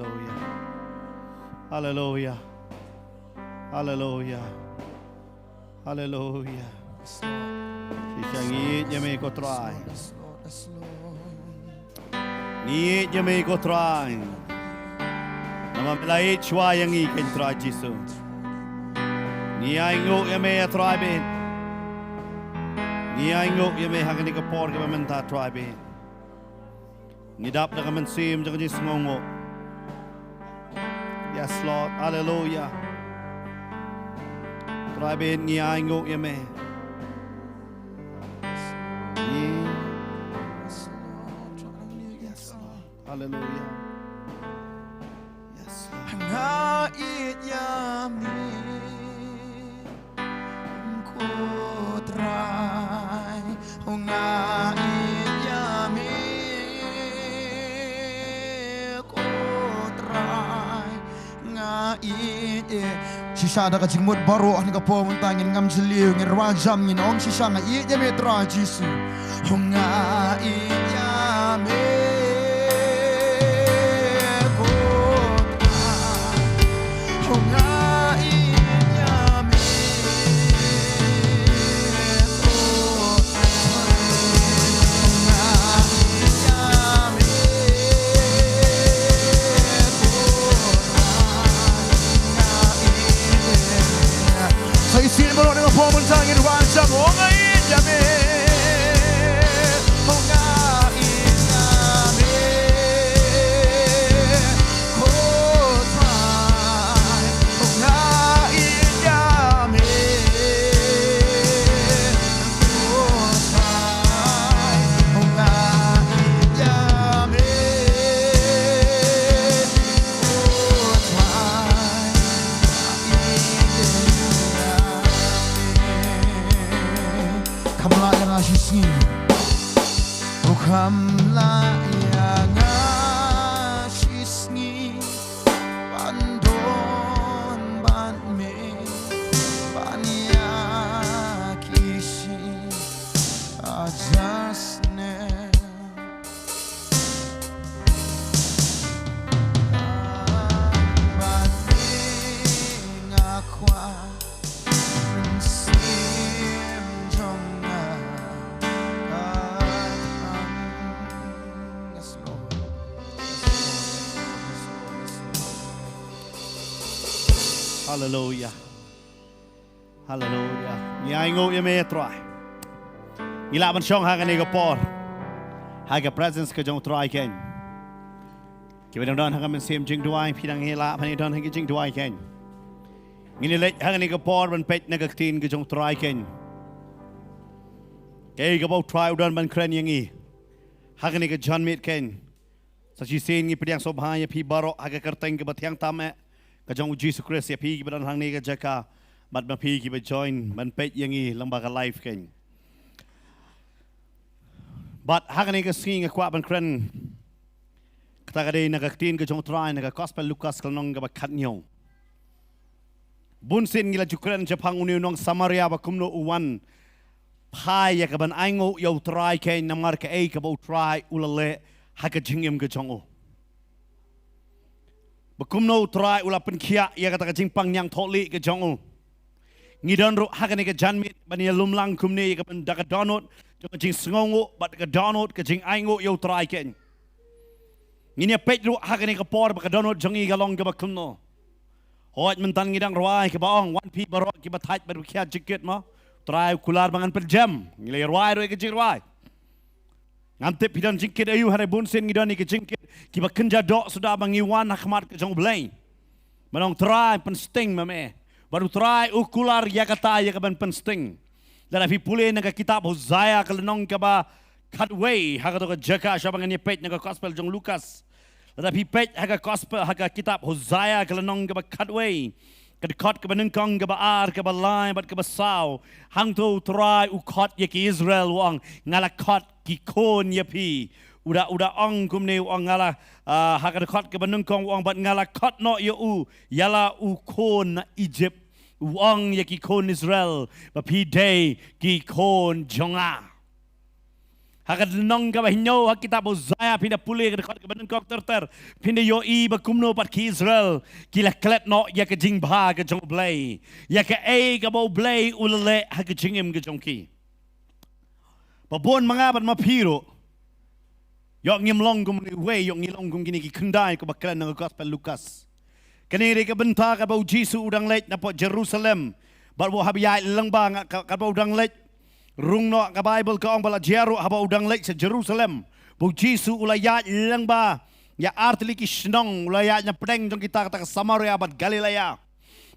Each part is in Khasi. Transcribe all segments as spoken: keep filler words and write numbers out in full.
Hallelujah. Hallelujah. Hallelujah. Hallelujah. Shisha ngi ïeit ïa me ko Trai. Ngi ïeit ïa me ko Trai. Namar me la ïeit shuwa ïa ngi ko Trai Jisu. Ngi ainguh ïa me ïa Trai bad ngi ainguh ïa me ha kane ka por kaba mynta Trai bad ngi dap da ka mynsiem jong ka jingsngewnguh. Yes, Lord. Hallelujah. Trai bad ngi ainguh ïa me. Yes, Lord. Hallelujah. Yes, Lord. Nga ïeit ïa me. Ko Trai, nga ïeit ïa me. Ko Trai, nga ïeit. Shisha da ka jingmut baroh ha kane ka por mynta ngin ngam jylliew, ngin rwai jam, ngin ong shisha nga ïeit ïa me Trai Jisu. Nga ïeit ïa me. Ko Trai. Sa shisien baroh na ka por mynta ngin rwai jam, nga ïeit ïa me. Nga ïeit ïa me. Kham lah ïa nga shisngi. Kham lah ïa nga shisngi ban don bad me, ban ïa ki shi ajar snem. Bad me nga kwah. Hallelujah. Hallelujah. Ngi ainguh ïa me Trai. Ngi lah ban shong ha kane ka por ha ka presence ka jong Trai kein. Kiba dang don ha ka mynsiem jingduwai, phi dang heh lah ban don ha ka jingduwai kein. Ngin ïa leit ha kane ka por ban peit na ka ktien ka jong Trai kein. Kaei kaba u Trai u don ban kren ïa ngi ha kane ka janmiet kein. Sa shisien ngi pdiang sngewbha ïa phi baroh ha ka kyrteng kaba thiang tam eh ka jong u Jisu Khrist, ïa phi kiba don hangne ka jaka bad ma phi kiba join ban peit ïa ngi lyngba ka live kein. Bad ha kane ka sngi nga kwah ban kren kata ka dei na ka ktien ka jong Trai na ka Gospel Lukas ka lynnong kaba khathynñiew. Bun sien ngi la ju kren shaphang une u nong Samaria ba kumno u wan phai ïa ka ban ainguh ïa u Trai kein namar kaei kaba u Trai u la leh ha ka jingim ka jong u. Ba kumno u Trai u la pynkhiah ïa kata ka jingpang ñiangthohlieh ka jong u. Ngi don ruh ha kane ka janmiet ban ïalum lang kumne ïa ka ban da ka dohnud jong ka jingsngewnguh bad ka dohnud ka jingainguh ïa u Trai kein. Ngin ïa peit ruh ha kane ka por ba ka dohnud jong ngi ka long kaba kumno. Hooid mynta ngi dang rwai kaba ong, wan phi baroh kiba thait bad kiba khia jingkit mo. Trai u kular ba ngan pynjem. Ngi la rwai ruh ïa ka jingrwai. Ngam tip phi don jingkit aïu, hynrei bun sien ngi don ïa ka jingkit kiba kynja doh suda ba ngi wan ha khmat ka jong u Blei. Ban ong Trai pynsting ma me. Bad u Trai u kular ïa kata ïa ka ban pynsting. Lada phi pule na ka kitab Hosea ka lynnong kaba khatwei, ha kato ka jaka sha ba ngan ïa peit na ka Gospel jong Lukas. Lada phi peit ha ka Gospel, ha ka kitab Hosea ka lynnong kaba khatwei, ka dkhot kaba nyngkong, kaba ar, kaba lai bad kaba saw. Hangto u Trai u khot ïa ki Israel u ong, nga la khot ki khun ïa phi. U da, u da ong kumne u ong nga la, ah, ha ka dkhot kaba nyngkong u ong bad nga la khot noh ïa u ïa la u khun na Ijipt. U ong ïa ki khun Israel ba phi dei ki khun jong nga. Ha ka lynnong kaba hynñiew ha kitab Isaiah phin da pule ka dkhot kaba nyngkong ter ter, phin da ïohi ba kumno pat ki Israel ki la klet noh ïa ka jingbha ka jong U Blei, ïa kaei kaba U Blei u la leh ha ka jingim ka jong ki. Ba bun ma nga bad ma phi ruh, ïoh ngim long kum uwei, ïoh ngi long kum kine ki khyndai kiba kren na ka gospel Lukas. Kane dei ka bynta kaba U Jisu u dang leit napoh Jerusalem bad u hap ïaid lyngba, nga ka, kaba u dang leit. Rung noh ka Baibl ka ong ba la jia ruh haba u dang leit sha Jerusalem ba U Jisu u la ïaid lyngba ïa artylli ki shnong, u la ïaid na pdeng jong kita, kata ka Samaria bad Galilea.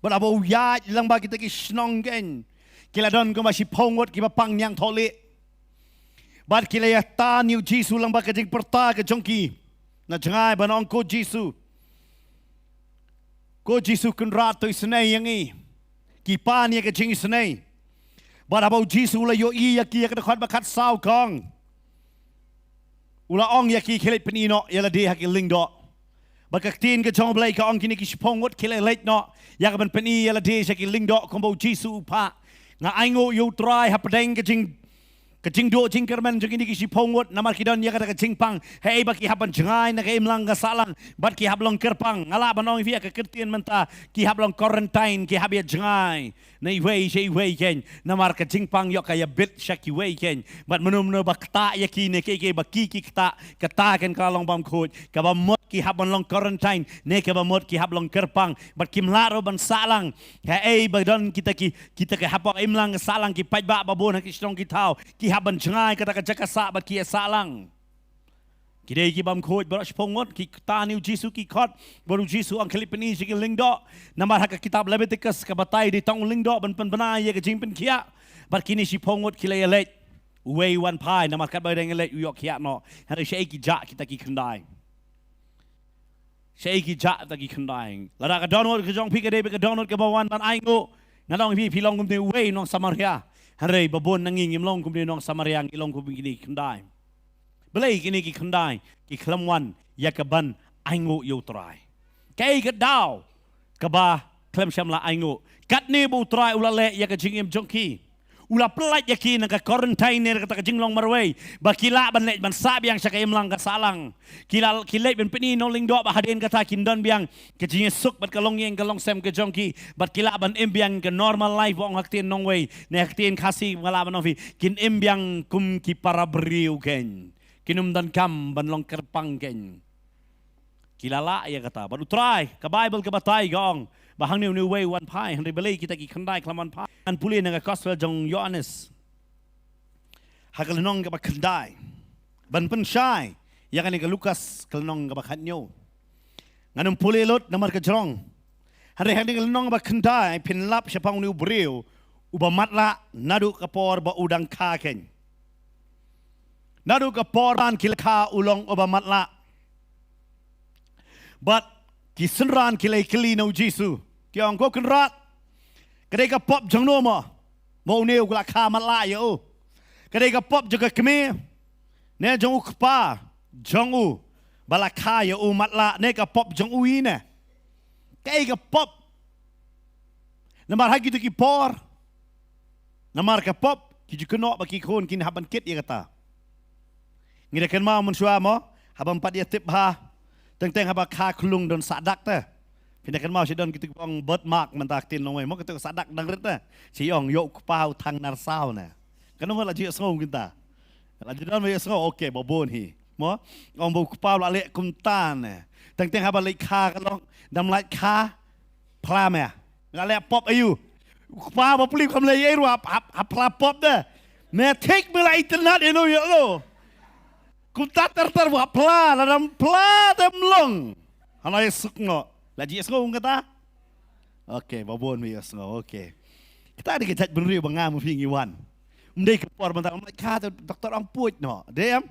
Bad haba u ïaid lyngba kita ki shnong keiñ, ki la don kumba shiphew ngut kiba pang ñiangthohlieh. Bad ki la ïatan ïa U Jisu lyngba ka jingpyrta ka jong ki na jngai ban ong, "Ko Jisu, ko Jisu Kynrad, to isynei ïa ngi." Ki pan ïa ka jingisynei. Bad haba U Jisu u la ïohi ïa ki, ïa ka dkhot ba khatsaw ka ong, u la ong ïa ki, "Khie leit pyni noh ïa lade ha ki lyngdoh." Bad ka ktien ka jong U Blei ka ong kine ki shiphew ngut ki la leit noh ïa kaban pyni ïa lade sha ki lyngdoh kumba U Jisu u phah. Nga ainguh ïa U Trai hapdeng ka jing, ka jingduh jingkyrmen jong kine ki shiphew ngut, namar ki don ïa kata ka jingpang haei ba ki hap ban jngai na ka imlang ka sahlang bad ki hap long kyrpang. Nga lah ban ong ïa phi, ïa ka ktien mynta, ki hap long quarantine, ki hap ïa jngai na iwei sha iwei keiñ, namar ka jingpang ïoh ka ïa bit sha kiwei keiñ. Bad mynno mynno ba ktah ïa ki ne kiei kiei ba ki, ki ktah, kata keiñ ka la long bymkhuid. Kaba mut ki hap ban long quarantine ne kaba mut ki hap long kyrpang. Bad kim lah ruh ban sahlang haei ba don kita ki, kita ki hapoh imlang ka sahlang, ki paidbah ba bun ha ki shnong ki thaw, ki hap ban jngai kata ka jaka sah bad ki ïa sahlang. Ki dei ki bymkhuid baroh shiphew ngut, ki ktah ïa U Jisu, ki khot bad U Jisu u ong, "Khie leit pyni sha ki lyngdoh." Namar ha ka kitab Leviticus ka batai dei tang u lyngdoh ban pynbna ïa ka jingpynkhiah. Bad kine shiphew ngut ki la ïaleit, uwei u wan phai, namar katba u dang ïaleit u ïoh khiah noh. Hynrei shaei ki jah kita ki khyndai? Shaei ki jah kita ki khyndai? Lada ka dohnud ka jong phi ka dei ba ka dohnud kaba wan ban ainguh, nga ong ïa phi, phi long kumne uwei u nong Samaria. Hynrei ba bun na ngi ngim long kumne u nong Samaria, ngi long kum kine ki khyndai. Balei kine ki khyndai ki khlem wan ïa kaban ainguh ïa U Trai? Kaei ka daw kaba khlem shym la ainguh? Katne ba U Trai u la leh ïa ka jingim jong ki, u la pyllait ïa ki na ka quarantine ne kata ka jinglong marwei, ba ki lah ban leit ban sah biang sha ka imlang ka sahlang. Ki la, ki leit ban pyni na u lyngdoh, ba hadien kata kin don biang ka jingïasuk bad ka longïing ka longsem ka jong ki, bad ki lah ban im biang ka normal life, ba ong ha ktien nongwei ne ha ktien Khasi, nga lah ban ong ïa phi, kin im biang kum ki para briew keiñ. Kin ym donkam ban long kyrpang keiñ. Ki la lah ïa kata. Bad U Trai, ka Baibl ka batai ka ong ba hangne une uwei u wan phai, hynrei balei kita ki khyndai khlem wan phai? Ngan pule na ka gospel jong u Ïoannis ha ka lynnong kaba khyndai, ban pynshai ïa kane ka Lukas ka lynnong kaba khathynñiew. Ngan ym pule lut namar ka jrong. Hynrei hangne ka lynnong kaba khyndai phin lap shaphang une u briew uba matlah naduh ka por ba u dang kha keiñ. Naduh ka por ba ki la kha u long uba matlah. Bad ki synran ki la ïakylli na U Jisu, ki ong, "Ko Kynrad, ka dei ka pop jong no mo, mo une u la kha matlah ïa u? Ka dei ka pop jong ka kmie ne jong u kpa jong u ba la kha ïa u matlah, ne ka pop jong u hi ne? Kaei ka pop?" Namar ha kito ki por, namar ka pop, ki ju kynnoh ba ki khun kin hap ban kit ïa kata. Ngi da kynmaw mynshuwa mo, haba ym pat ïa tip bha, teng teng haba kha khlung don sahdak te. Phin da kynmaw shi don kito ki ong birthmark mynta ha ktien nongwei mo, kito sahdak dang rit te. Shi ong ïoh u kpa u thang narsaw ne. Kano mo la ju ïohsngew kita? La ju don mo ïohsngew, okay, ba bun hi. Mo, ong ba u kpa u la leh kumta ne. Teng teng haba leit kha ka long, dam lait kha, phla me. Me la leh pop aïu? U kpa ba pli kam leh ei ruh, hap, hap, hap phla pop de. Me thik me la itynnad ïa no ïa no. Kumta ter ter ba phla, lada ym phla te ym long. Hana ïa suk noh. La ju ïohsngew kata? Okay, ba bun me ïohsngew, okay. Kata dei ka jaitbynriew ba nga ma phi ngi wan. Ym dei ka por mynta, ym lait kha te doktor ong puid noh. Dei em?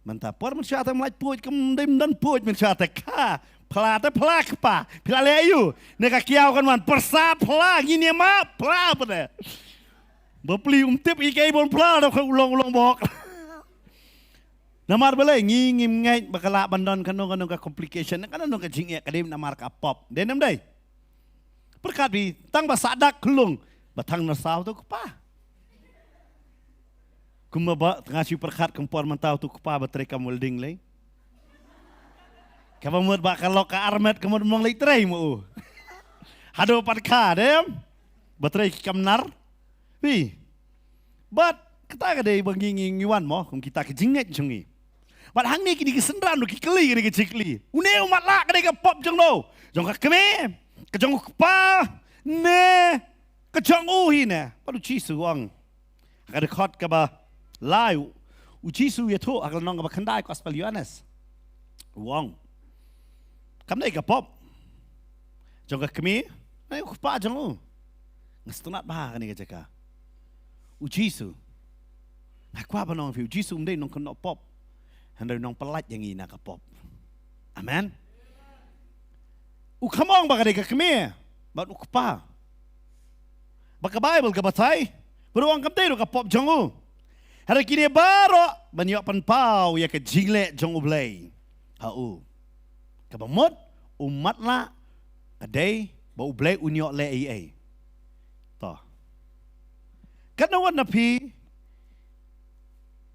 Mynta por mynshuwa te ym lait puid, kam dei ym don puid mynshuwa te kha. Phla te phla kpa. Phi la leh aïu? Ne ka kiaw kan wan pyrsa phla, ngin ïa map phla pat de. Ba pli um tip ïa kaei ban phla, da u long u long bok. Namar balei? Ngi ngim ngeit ba ka lah ban don kano kano ka complication, kano kano ka jingeh ka dei namar ka pop. Dei ne ym dei? Pyrkhat phi, tang ba sahdak khlung, ba thang narsaw te u kpa. Kumba ba nga shu pyrkhat kum por mynta utu u kpa ba trei kam welding lei. Kaba mut ba ka lok ka armet ka mut mong lei trei mo u. Haduh pat ka dem. Ba trei ki kam nar. Wi. Bad kata ka dei ba ngi ngi ngi wan mo kum kita ka jingngeit jong ngi. Bad hangne kini ki synran ruh ki kylli kini ki jingkylli. Une u matlah ka dei ka pop jong no. Jong ka kmie, ka jong u kpa, ne ka jong u hi ne. Bad u Jisu u ong. Ha ka dkhot kaba lai u Jisu u ïathuh ha ka lynnong kaba khyndai Gospel Ïoannis. U ong. Kam dei ka pop jong ka kmie, ne u kpa jong u. Nga sngewtynnat bha ha kane ka jaka. U Jisu. Nga kwah ban ong ïa phi u Jisu um dei nongkynnoh pop. Hynrei u nongpyllait ïa ngi na ka pop. Amen. U kham ong ba ka dei ka kmie bad u kpa. Ba ka Baibl ka batai ba u ong kam dei ruh ka pop jong u. Hynrei kine baroh ban ïoh pynpaw ïa ka jingleh jong U Blei ha u. Kaba mut u matlah ka dei ba U Blei un ïoh leh ei ei. To. Katno ngut na phi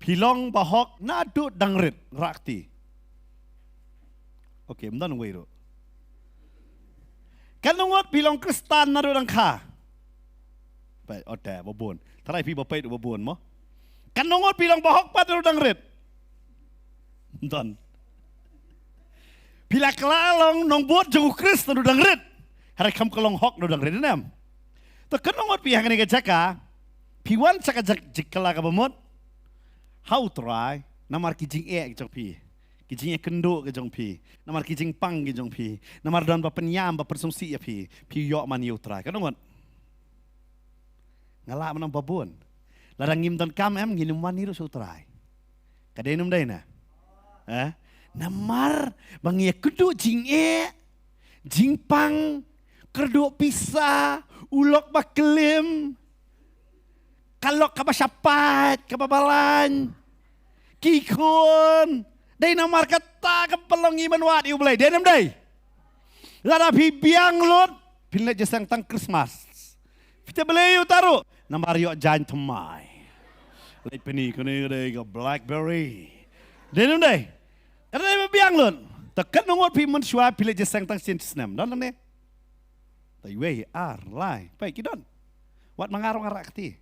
phi long bahok naduh dang rit, rah kti. Okay, ym don uwei ruh. Katno ngut phi long Khristan naduh dang kha? Peit, oh te, ba bun. Tharai phi ba peit ba bun mo. Katno ngut phi long bahok pat naduh dang rit? Ym don. Phi la kylla long nongbud jong u Khrist naduh dang rit. Hynrei kam kylla long hok naduh dang rit, ne em? To katno ngut phi ha kane ka jaka phi wan sha ka jaka jingkylla kaba mut ha U Trai namar ki jingeh ki jong phi. Ki jingeh kynduh ki jong phi. Namar ki jingpang ki jong phi. Namar don ba pynïam ba pynsngewsih ïa phi. Phi ïoh man ïa U Trai. Katno ngut? Nga lah ban ong ba bun. Lada ngim don kam em ngin ym wan hi ruh sha U Trai. Ka dei ne ym dei na? Eh? Namar ba ngi ïa kynduh jingeh, jingpang, kyrduh pisa, u lok ba klim, ka lok kaba shaphang, kaba balang, ki khun. Dei namar kata ka pynlong ngi ban wad ïa U Blei. Dei ne ym dei? Lada phi biang lut, phin leit jingïaseng tang Christmas. Phi te balei ïa uta ruh? Namar ïoh jaiñ thymmai. Leit pyni kane ka dei ka Blackberry. Dei ne ym dei? Ka dei ba biang lut. Te katno ngut phi mynshuwa phi leit jingïaseng tang shisien snem. Don ne? Te iwei, ar, lai. Peit ki don. Wat ma nga ruh nga rah kti.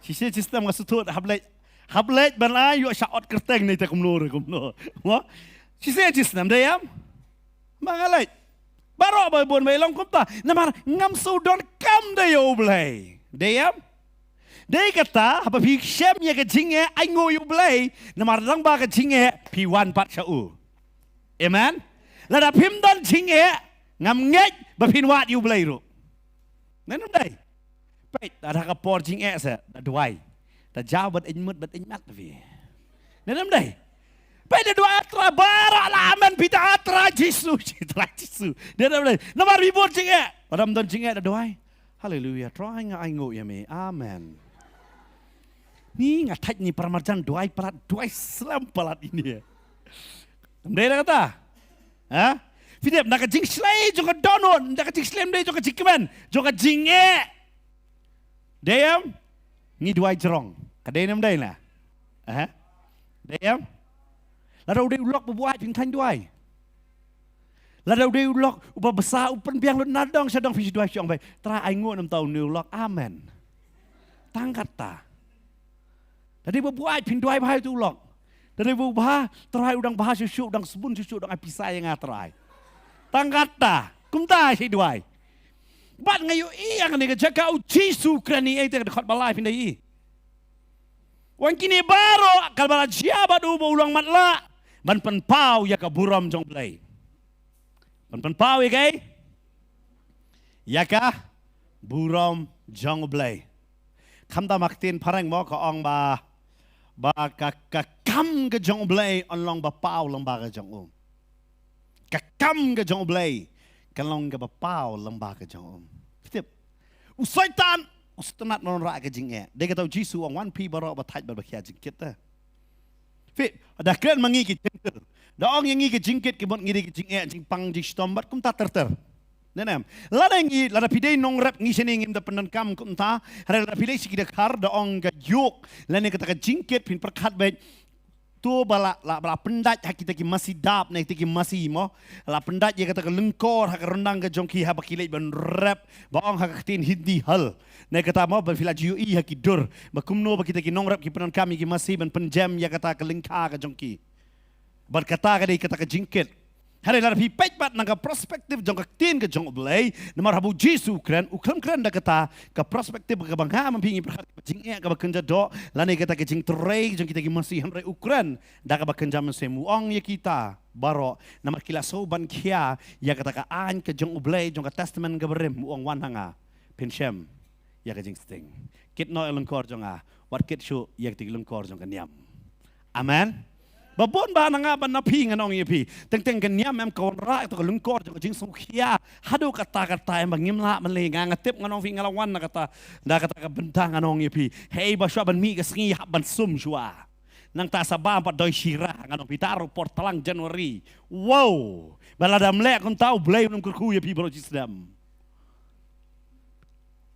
Shisien shisnem nga sngewthuh hap leit. Hap leit ban ai ïoh sha ot kyrteng ne te kumno re kumno. Mo? Shisien shisnem dei em? Ma nga leit. Baroh ba bun ba i long kumta. Namar ngam shu donkam da ïa U Blei. Dei em? Dei kata haba phi shem ïa ka jingeh ainguh ïa U Blei. Namar lyngba ka jingeh phi wan pat sha u. Amen. Lada phim don jingeh ngam ngeit ba phin wad ïa U Blei ruh. Dei ne ym dei? Peit, lada ka por jingeh sa da duwai. Da jaw bad ïeng mut bad ïeng mat phi. Dei ne ym dei? Peit da duwai, Trai, baroh la amen phi, Trai Jisu, Trai Jisu. Dei ne ym dei? Namar phi bun jingeh. Lada ym don jingeh da duwai. Haleluia, Trai nga ainguh ïa me. Amen. Ni nga thait ni para marjan duwai palat, duwai slem palat ini. Ym dei da kata? Ha? Phi dep na ka jingshlei jong ka dohnud, na ka jingshlei ym dei jong ka jingkmen, jong ka jingeh. Dei em? Ngi duwai jrong. Ka dei ne ym dei na? Ha? Dei em? Lada u dei u lok ba buaid phin thaiñ duwai. Lada u dei u lok uba bsa u pynbiang lut na dong sha dong phi shu duwai shu ong bai. Trai ainguh na bynta une u lok. Amen. Tang kata. Lada dei ba buaid phin duwai bha ïa utu u lok. Lada dei ba u bha, Trai u dang bha shuh shuh, u dang sbun shuh shuh, u dang ai pisa ïa nga Trai. Tang kata. Kumta shi duwai. Bad nga ïohi ïa kane ka jaka u Jisu kren ïa ite ka dkhot ba lai phin da ïohi. Wan kine baroh ka ba la jia bad u ba u long matlah ban pynpaw ïa ka burom jong U Blei. Ban pynpaw ïa kaei? Ïa ka burom jong U Blei. Khamtam ha ka ktien phareng mo ka ong ba, ba ka, ka kam ka jong U Blei yn long ba paw lyngba ka jong u. Ka kam ka jong U Blei kan long kaba paw lyngba ka jong u. Phi tip. U Soitan u sngewtynnat ban wanrah ka jingeh. Dei kata u Jisu u ong wan phi baroh ba thait bad ba khia jingkit te. Phi, da kren ma ngi ki Jentil. Da ong ïa ngi ki jingkit ki mut ngi dei ki jingeh, jingpang, jingshitom bad kumta ter ter. Nenem. Lada ngi, lada phi dei nongrep ngi shane ngim da pyndonkam kumta. Hynrei lada phi leit sha ki dkhar da ong ka ïuk lane kata ka jingkit phin pyrkhat beit. To ba la, la, ba la pyndait ha kita ki masi dap ne kita ki masi mo. La pyndait ïa kata ka lyngkor ha ka ryndang ka jong ki haba ki leit ban rep. Ba ong ha ka ktien Hindi hal. Ne kata mo ba phi la ju ïohi ha ki dur. Ba kumno ba kita ki nongrep ki pyndonkam ïa ki masi ban pynjem ïa kata ka lyngkha ka jong ki. Bad kata ka dei kata ka jingkit. Hynrei lada phi peit pat na ka perspective jong ka ktien ka jong U Blei, namar haba U Jisu u kren, u khlem kren da kata ka perspective kaba nga ma phi ngi pyrkhat ka jingeh kaba kynja doh, lane kata ka jingtrei jong kita ki masi, hynrei u kren da kaba kynja mynsiem, u ong ïa kita baroh, namar ki la shu ban khia ïa kata ka aiñ ka jong U Blei jong ka Testament kaba rim, u ong wan ha nga, phin shem ïa ka jingsting. Kit noh ïa lyngkor jong nga, wat kit shuh ïa kata ka lyngkor jong ka niam. Amen. Ba bun ba na nga ban na phi ngan ong ïa phi. Teng teng ka niam em ka wanrah ïa ka lyngkor jong ka jingsngewkhia. Haduh katta katta em ba ngim lah ban leh, nga nga tip ngan ong phi nga la wan na kata. Da kata ka bynta ngan ong ïa phi. Hei ba shuwa ban mih ka sngi hap ban sum shuwa. Nangta sa bam pat doi shira ngan ong phi, tang por tlang January. Wow. Ba lada ym leh kumta U Blei un ym kyrkhu ïa phi baroh shi snem.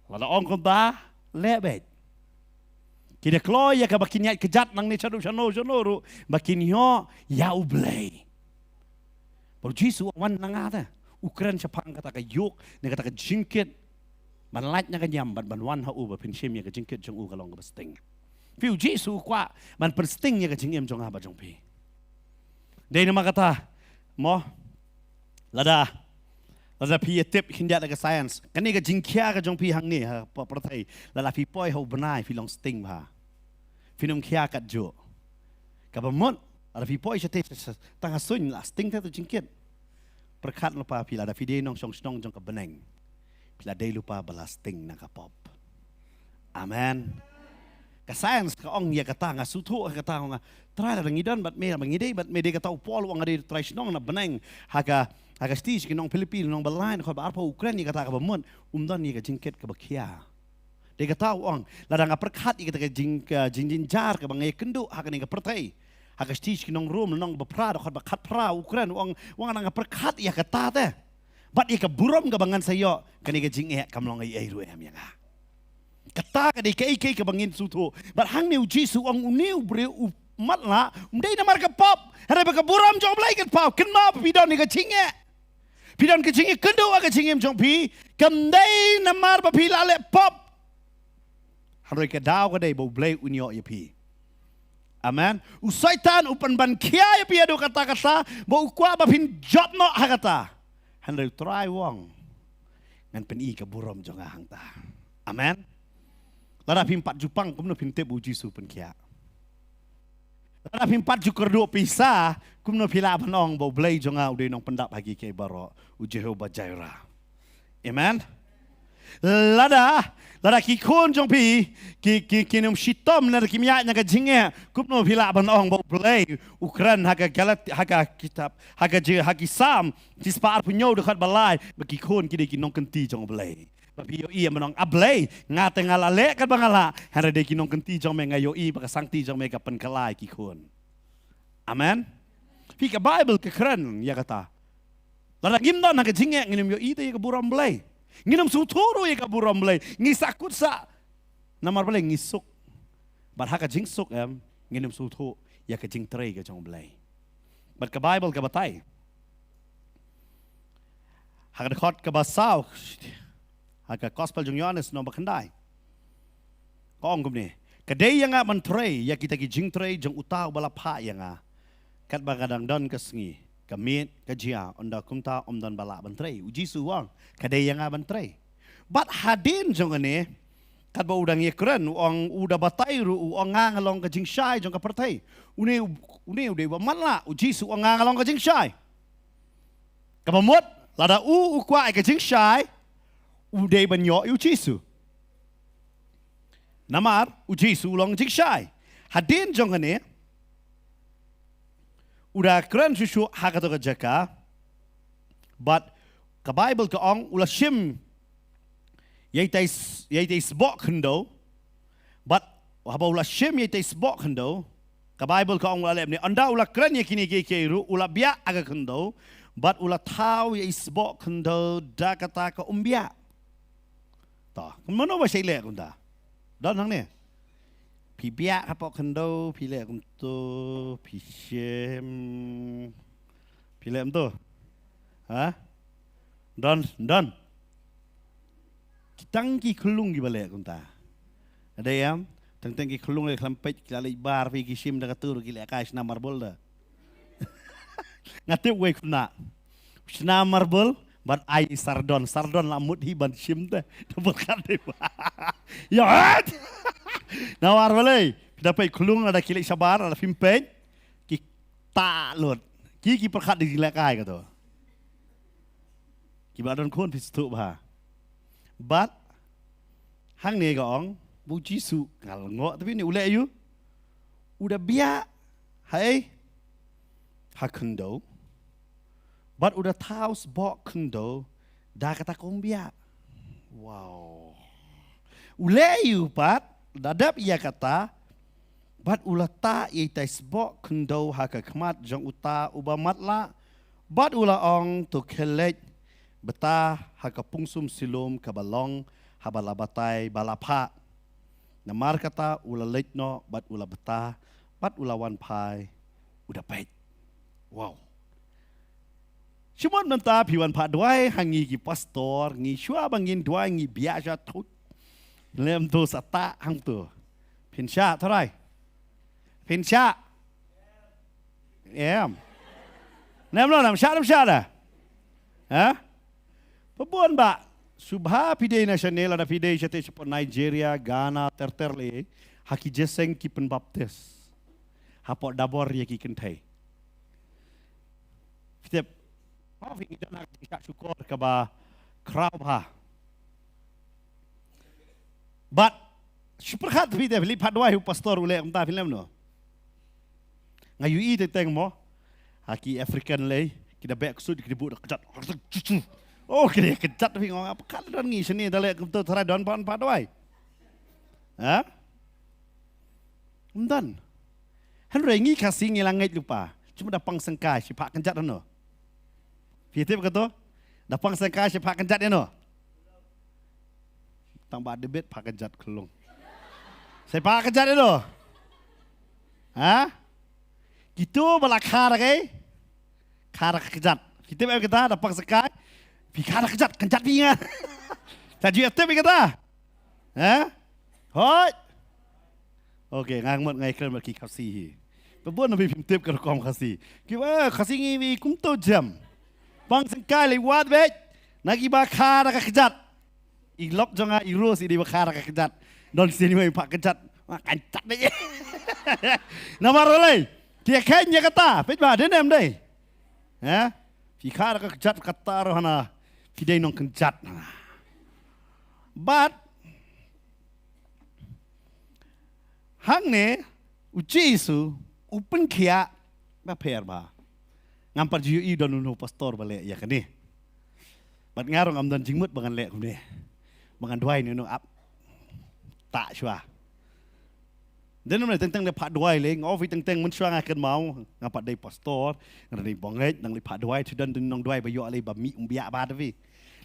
Lada ong kumta, leh beit. Ki da kloi ïa kaba kin ïaid kjat nangne shaduh shano shano ruh ba kin ïoh ïa U Blei. Bad U Jisu u wan na nga te, u kren shaphang kata ka ïuk ne kata ka jingkit ban lait na ka niam bad ban wan ha u ba phin shim ïa ka jingkit jong u ka long kaba sting. Phi, U Jisu u kwah ban pynsting ïa ka jingim jong nga bad jong phi. Dei namar kata mo, lada, lada phi ïa tip khyndiat da ka science, kane ka jingkhia ka jong phi hangne ha pyrthei, lada phi poi ha u bnai phi long sting bha. Phin ym khia katjuh. Kaba mut lada phi poi shatei, tang ha suiñ la sting te tu jingkit. Pyrkhat lypa phi, lada phi dei nongshong shnong jong ka bneng, phi la dei lypa ba la sting na ka pop. Amen. Ka science ka ong ïa kata, nga sngewthuh ïa kata, nga, Trai, lada ngi don bad me, lada ngi dei bad me, dei kata u Paul u ong nga dei trai shnong na bneng. Ha ka, ha ka stage ki nong Philippi, nong ba lai, nong ba arphew u kren ïa kata, kaba mut um don ïa ka jingkit kaba khia. Dei kata u ong, lada nga pyrkhat ïa kata ka jing, ka jingjynjar kaba nga ïakynduh ha kane ka pyrthei. Ha ka stage ki nong Rom, nong ba phra, dkhot ba khatphra u kren u ong, u ong lada nga pyrkhat ïa kata te, bad ïa ka burom kaba ngan sa ïoh, kane ka jingeh kam long ei ei ruh em ïa nga. Kata ka dei kaei kaei kaba ngin sngewthuh. Bad hangne U Jisu u ong une u briew u matlah, um dei namar ka pop. Hynrei ba ka burom jong U Blei kan paw. Kynmaw phi don ïa ka jingeh. Phi don ka jingïakynduh ha ka jingim jong phi. Kam dei namar ba phi la leh pop. Hynrei ka daw ka dei ba U Blei un ïoh ïa phi. Amen. U Soitan u pynban khia ïa phi haduh katta katta ba u kwah ba phin jop noh ha kata. Hynrei U Trai u ong, ngan pyni ka burom jong nga hangta. Amen. Lada phim pat ju pang kumno phin tip U Jisu pynkhiah? Lada phim pat ju kyrduh pisa, kumno phi lah ban ong ba U Blei jong nga u dei nongpyndap ha kiei kiei baroh, U Jehovah Jireh. Amen. Lada, lada ki khun jong phi ki, ki, kim shitom, lada kim ïaid na ka jingeh, kumno phi lah ban ong ba U Blei u kren ha ka Galati, ha ka kitab, ha ka ji, ha ki Salm shispah arphew hynñiew dkhot ba lai, ba ki khun ki dei ki nongkynti jong U Blei. Ba phi ïohi ban ong, A Blei, nga te nga la leh katba nga lah, hynrei dei ki nongkynti jong me, nga ïohi ba ka sangti jong me ka pynkylla ïa ki khun. Amen. Phi, ka Baibl ka kren ïa kata. Lada ngim don ha ka jingeh, ngin ym ïohi te ïa ka burom Blei. Ngin ym sngewthuh ruh ïa ka burom Blei. Ngi sahkut sah. Namar balei? Ngi suk. Bad ha ka jingsuk em, ngin ym sngewthuh ïa ka jingtrei ka jong Blei. Bad ka Baibl ka batai ha ka dkhot kaba saw ha ka Gospel jong Ïoannis nong ba khyndai. Ka ong kumne, ka dei ïa nga ban trei ïa kita ki jingtrei jong uta uba la phah ïa nga. Katba nga dang don ka sngi, ka miet ka jia, ynda kumta ym don ba lah ban trei. U Jisu u ong, ka dei ïa nga ban trei. Bad hadien jong kane, katba u dang ïakren, u ong, u da batai ruh, u ong, nga nga long ka jingshai jong ka pyrthei. Une, une u dei uba matlah, U Jisu u ong, nga nga long ka jingshai. Kaba mut, lada u u kwah ïa ka jingshai, u dei ban ïoh ïa U Jisu. Namar U Jisu u long jingshai. Hadien jong kane, u da kren shuh shuh ha kato ka jaka. Bad ka Baibl ka ong, u la shim ïa itei, ïa itei sboh khyndew. Bad haba u la shim ïa itei sboh khyndew, ka Baibl ka ong u la leh kumne, ynda u la kren ïa kine kiei kiei ruh, u la biah ha ka khyndew. bad u la thaw ïa i sboh khyndew da kata ka umbiah. To, mano ba shait leh kumta? Don hangne. Phi biah hapoh khyndew, phi leh kumto, phi shim. Phi leh kumto. Ha? Don, don. Tang ki khyllung kiba leh kumta. Ada em, tang tang ki khyllung leh khlem peit, ki la leit bar phi, ki shim da katu, ki leh kai shna marbol da. Nga tip wei khuna. Shna marbol, ban ai sardon, sardon la mut hi ban shim te. Double kat dei. Ya. Nawar balei. Da peit khyllung, ada ki leit shabar, ada phim peit. Ki ta lut. Ki ki pyrkhat di ki leh kai katu. Kiba don khun phi sngewthuh bha. Bad hangne ka ong, ba u Jisu, nga la ngoh te phi ne u leh ïu. U da biah, hai, ha khyndew. Bad u da thaw sboh khyndew, da kata ka umbiah. Wow. U leh ïu pat, da dep ïa kata, bad u la tah ïa itai sboh khyndew ha ka khmat jong uta uba matlah, bad u la ong, to khie leit, bata ha ka pungsum Siloam kaba long haba la batai ba la phah. Namar kata u la leit noh, bad u la bata, bad u la wan phai, u da peit. Wow. Shimon mynta phi wan phah duwai ha ngi ki pastor, ngi shuwa ba ngin duwai ngi biah sha thut. Lem tu sa tah hangtu. Phin shah tharai. Phin shah. Em. Nem lo nem shah nem shah da. Ha? Pabon ba. Shu bha phi dei na shane lada phi dei shate shapoh Nigeria, Ghana, ter ter le. Ha ki jingïaseng ki pynbaptis. Hapoh Dabor ïa ki kynthei. Phi tip. Oh, phi ngi don ha ka jingshah shukor kaba khraw bha. Bad shu pyrkhat phi te phi leit phah duwai u pastor u leh kumta phi lem no. Nga ïohi teng teng mo. Ha ki African lei ki da beh ksuid ki da buh da kjat. Oh, ki da kjat phi nga pyrkhat don ngi shane da leh kumta tharai don ban phah duwai. Ha? Ym don. Hynrei ngi Khasi ngi la ngeit lypa. Cuma da pang sengkai shi phah kjat hano. Phi tip kato? Da pang sengkai shi phah kjat ïano. Tang ba debit phah kjat khlung. Shi phah kjat ïano. Ha? Kito ba la kha da kai. Kha da kjat. Phi tip em kata da pang sengkai. Phi kha da kjat, kjat phi nga. Ta ju tip em kata. Ha? Hoi. Okay, nga mut ngai kren bad ki Khasi hi. Pabon na phi phim tip ka rukom Khasi. Ki ba Khasi ngi bi kumto jam. Pang sengkai lei wat bej. Na ki ba kha da ka kjat. I lok jong nga i ros i dei ba kha da ka kjat. Don sien wei phah kjat. Ma kan chat bej. Namar lei. Ki khen ïa kata. Pej ba dei nem dei. Ha? Phi kha da ka kjat kata ro hana. Phi dei nong kjat hana. Bad Hangne u Jisu u pynkhiah ba pher ba. Ngam pat ju ïohi don uno pastor ba leh ïa kane. Bad nga ruh ngam don jingmut ba ngan leh kumne. Ba ngan duwai ne uno ap. Ta shuwa. Dei namar teng teng da phah duwai lei, nga ofi teng teng mynshuwa nga kynmaw, nga pat dei pastor, nga dei bangeit, nang lei phah duwai, tu don dei nong duwai ba ïoh lei ba mih um biah ba da phi.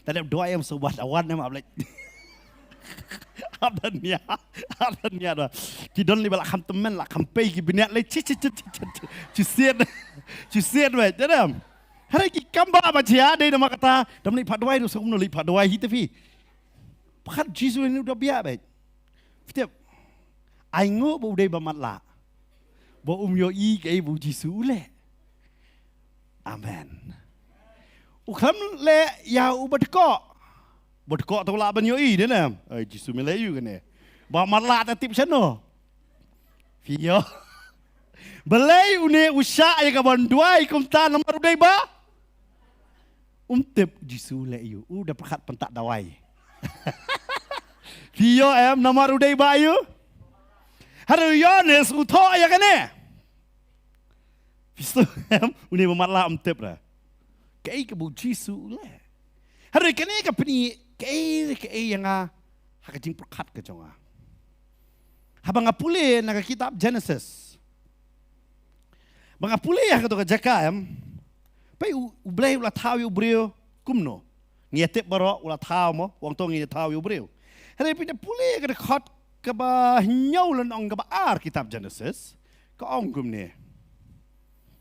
Da dep duwai em sobat awan em ap lei. Ap dan nia, ap dan nia da. Ki don lei ba la kham tymmen, la kham pei ki bniat lei, chi chi chi chi chi chi siat, chi siat wei, da dem. Hare ki kam ba ba jia dei namar kata, dam lei phah duwai, du sum no lei phah duwai hi te phi. Pyrkhat Jisu ni u da biah beit. Phi tip. Ai nguh ba u dei ba matlah. Ba um ïohi kaei ba u Jisu u leh. Amen. U khlem leh ïa u ba dkoh. Ba dkoh to lah ban ïohi dei ne. Ai Jisu me leh ïa u kane. Ba matlah ta tip shano. Phi ïoh. Balei une u shah ïa ka ban duwai kumta namar u dei ba um tip Jisu leh ïa u, u da pyrkhat pyntah dawai. Phi ïoh em namar u dei ba ïa u. Hynrei u Ïoannis u thoh ïa kane. Phi sngewthuh em, une ba matlah um tip da kaei kaba u Jisu u leh. Hynrei kane ka pyni kaei kaei ïa nga ha ka jingpyrkhat ka jong nga. Haba nga pule na ka kitab Genesis. Ba nga pule ha kato ka jaka em. Peit u, u Blei u la thaw ïa u briew kumno. Ngi ïa tip baroh u la thaw mo, u ong to ngi ïa thaw ïa u briew. Hynrei phi da pule ka dkhot kaba hynñiew lane ong kaba ar kitab Genesis. Ka ong kumne.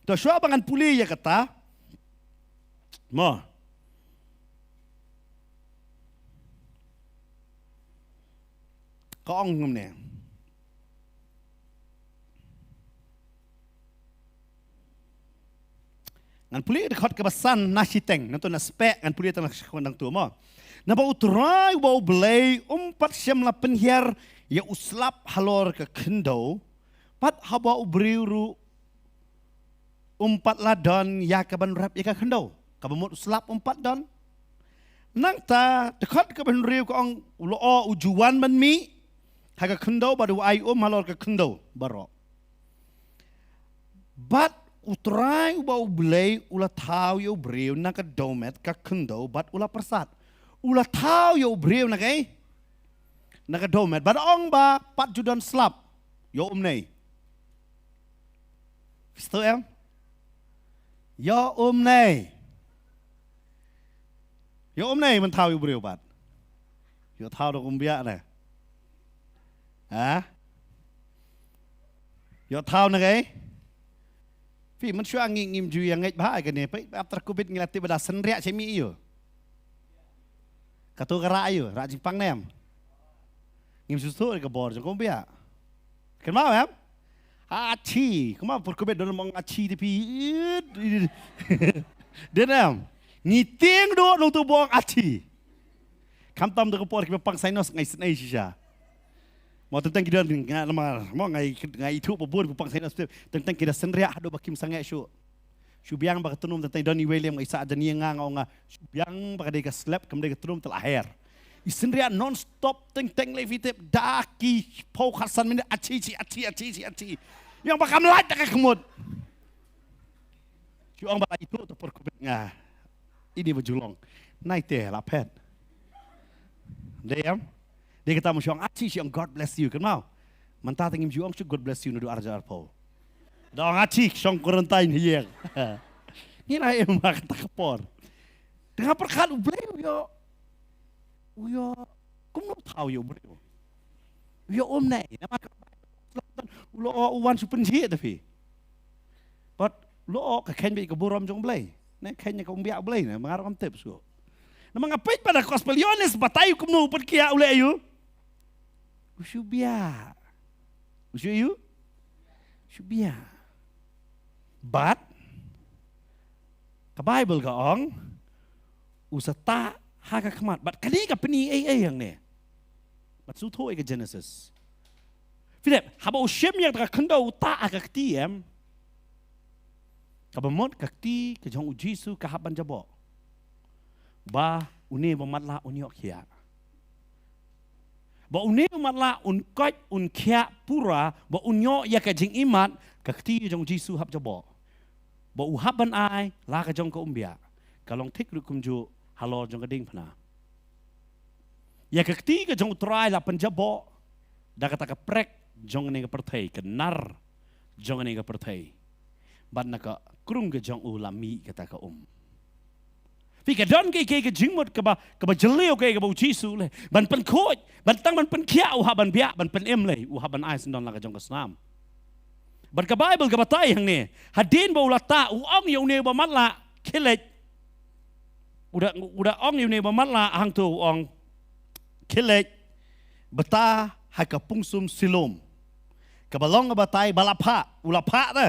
To shuwa ba ngan pule ïa kata. Mo. Ka ong kumne. Ngan pule dkhot kaba san na shiteng, nangto na speh, ngan pule tang na shiteng nangto mo. Naba U Trai uba U Blei um pat shym la pynhiar ïa u slap halor ka khyndew, pat haba u briew ruh um pat la don ïa kaban rep ïa ka khyndew. Kaba mut u slap um pat don. Nangta, dkhot kaba hynriew ka ong u lyoh u ju wan ban mih ha ka khyndew bad u ai um halor ka khyndew baroh. Bad U Trai uba U Blei u la thaw ïa u briew na ka dewmet ka khyndew bad u la pyrsad. U la thaw ïa u briew na kaei? Na ka dewmet. Bad ong ba pat ju don slap. Ïoh um nei. Phi sngewthuh em? Ïoh um nei. Ïoh um nei ban thaw ïa u briew pat. Ïoh thaw da kumba biang ne. Ha? Ïoh thaw na kaei? Phi, mynshuwa ngi ngim ju ïa ngeit bha ïa kane, peit after covid ngi la tip ba da synriah sha mih ïa u. Kato ka rah ïa u, rah jingpang ne em? Ngim sngewthuh ïa ka bor jong kumba biang. Kynmaw em? Achi, kumba por covid don ong achi te phi. Dei ne em? Ngi tieng duh nangto ba ong achi. Khamtam da ka por kiba pang sinus nga isynei shisha. Mo teng teng ki don nga namar mo nga i, nga ithuh ba bun ba pang sinus teng teng ki da synriah haduh ba kim sangeh shuh. Shu biang ba ka tnum teng teng don iwei lem nga i sah jani nga nga ong nga. Shu biang ba ka dei ka slap kam dei ka tnum te la her. I synriah non stop teng teng lei phi tip da ki phew khatsan minit achi chi achi achi chi achi. Ïa ba kam lait da ka khmut. Shu ong ba la ithuh to por covid nga. Ini ba ju long. Nai te la phet. Dei em? Dei kata mo shu ong achi shu ong God bless you. Kynmaw. Mynta te ngim ju ong shu God bless you naduh arhajar arphew. Da ong achi shong quarantine hi ïeng. Ngi la em ha kata ka por. Te nga pyrkhat U Blei u ïoh. U ïoh. Kumno u thaw ïa u briew. U ïoh um nei. Namar ka u lyoh u wan shu pynjhieh te phi. Bad u lyoh ka kheiñ bad ka burom jong U Blei. Ne kheiñ ka um biang U Blei ne, ma nga ruh ngam tip shuh. Namar nga peit ba na gospel Ïoannis batai u kumno u pynkhiah u leh ïa u. U shu biang. U shu ïa u. Shu biang. Bad ka Baibl ka ong u sa tah ha ka khmat. Bad kane ka pyni ei ei hangne. Bad sngewthuh ïa ka Genesis. Phi tip, haba u shim ïa ka khyndew u tah ha ka kti em. Kaba mut ka kti ka jong U Jisu ka hap ban jaboh. Ba une ba matlah un ïoh khiah. Ba une ba matlah un koit un khiah pura ba un ïoh ïa ka jingïemat ka kti jong U Jisu hap jaboh. Ba u hap ban ai la ka jong ka um biang. Ka long thik ruh kumjuh halor jong ka diengphna. Ïa ka kti ka jong U Trai la pynjaboh da kata ka prek jong kane ka pyrthei, ka nar jong kane ka pyrthei. Bad na ka krung ka jong u la mih kata ka um. Phi, ka don kaei kaei ka jingmut kaba, kaba jylliew kaei kaba U Jisu u leh. Ban pynkhuid, ban tang ban pynkhiah u hap ban biang, ban pynim leh, u hap ban ai syndon la ka jong ka snam. Bad ka Baibl ka batai hangne, hadien ba u la tah u ong ïa une ba matlah, khie leit. U da, u da ong ïa une ba matlah hangto u ong, khie leit, bata ha ka pungsum Siloam. Kaba long ka batai ba la phah, u la phah te.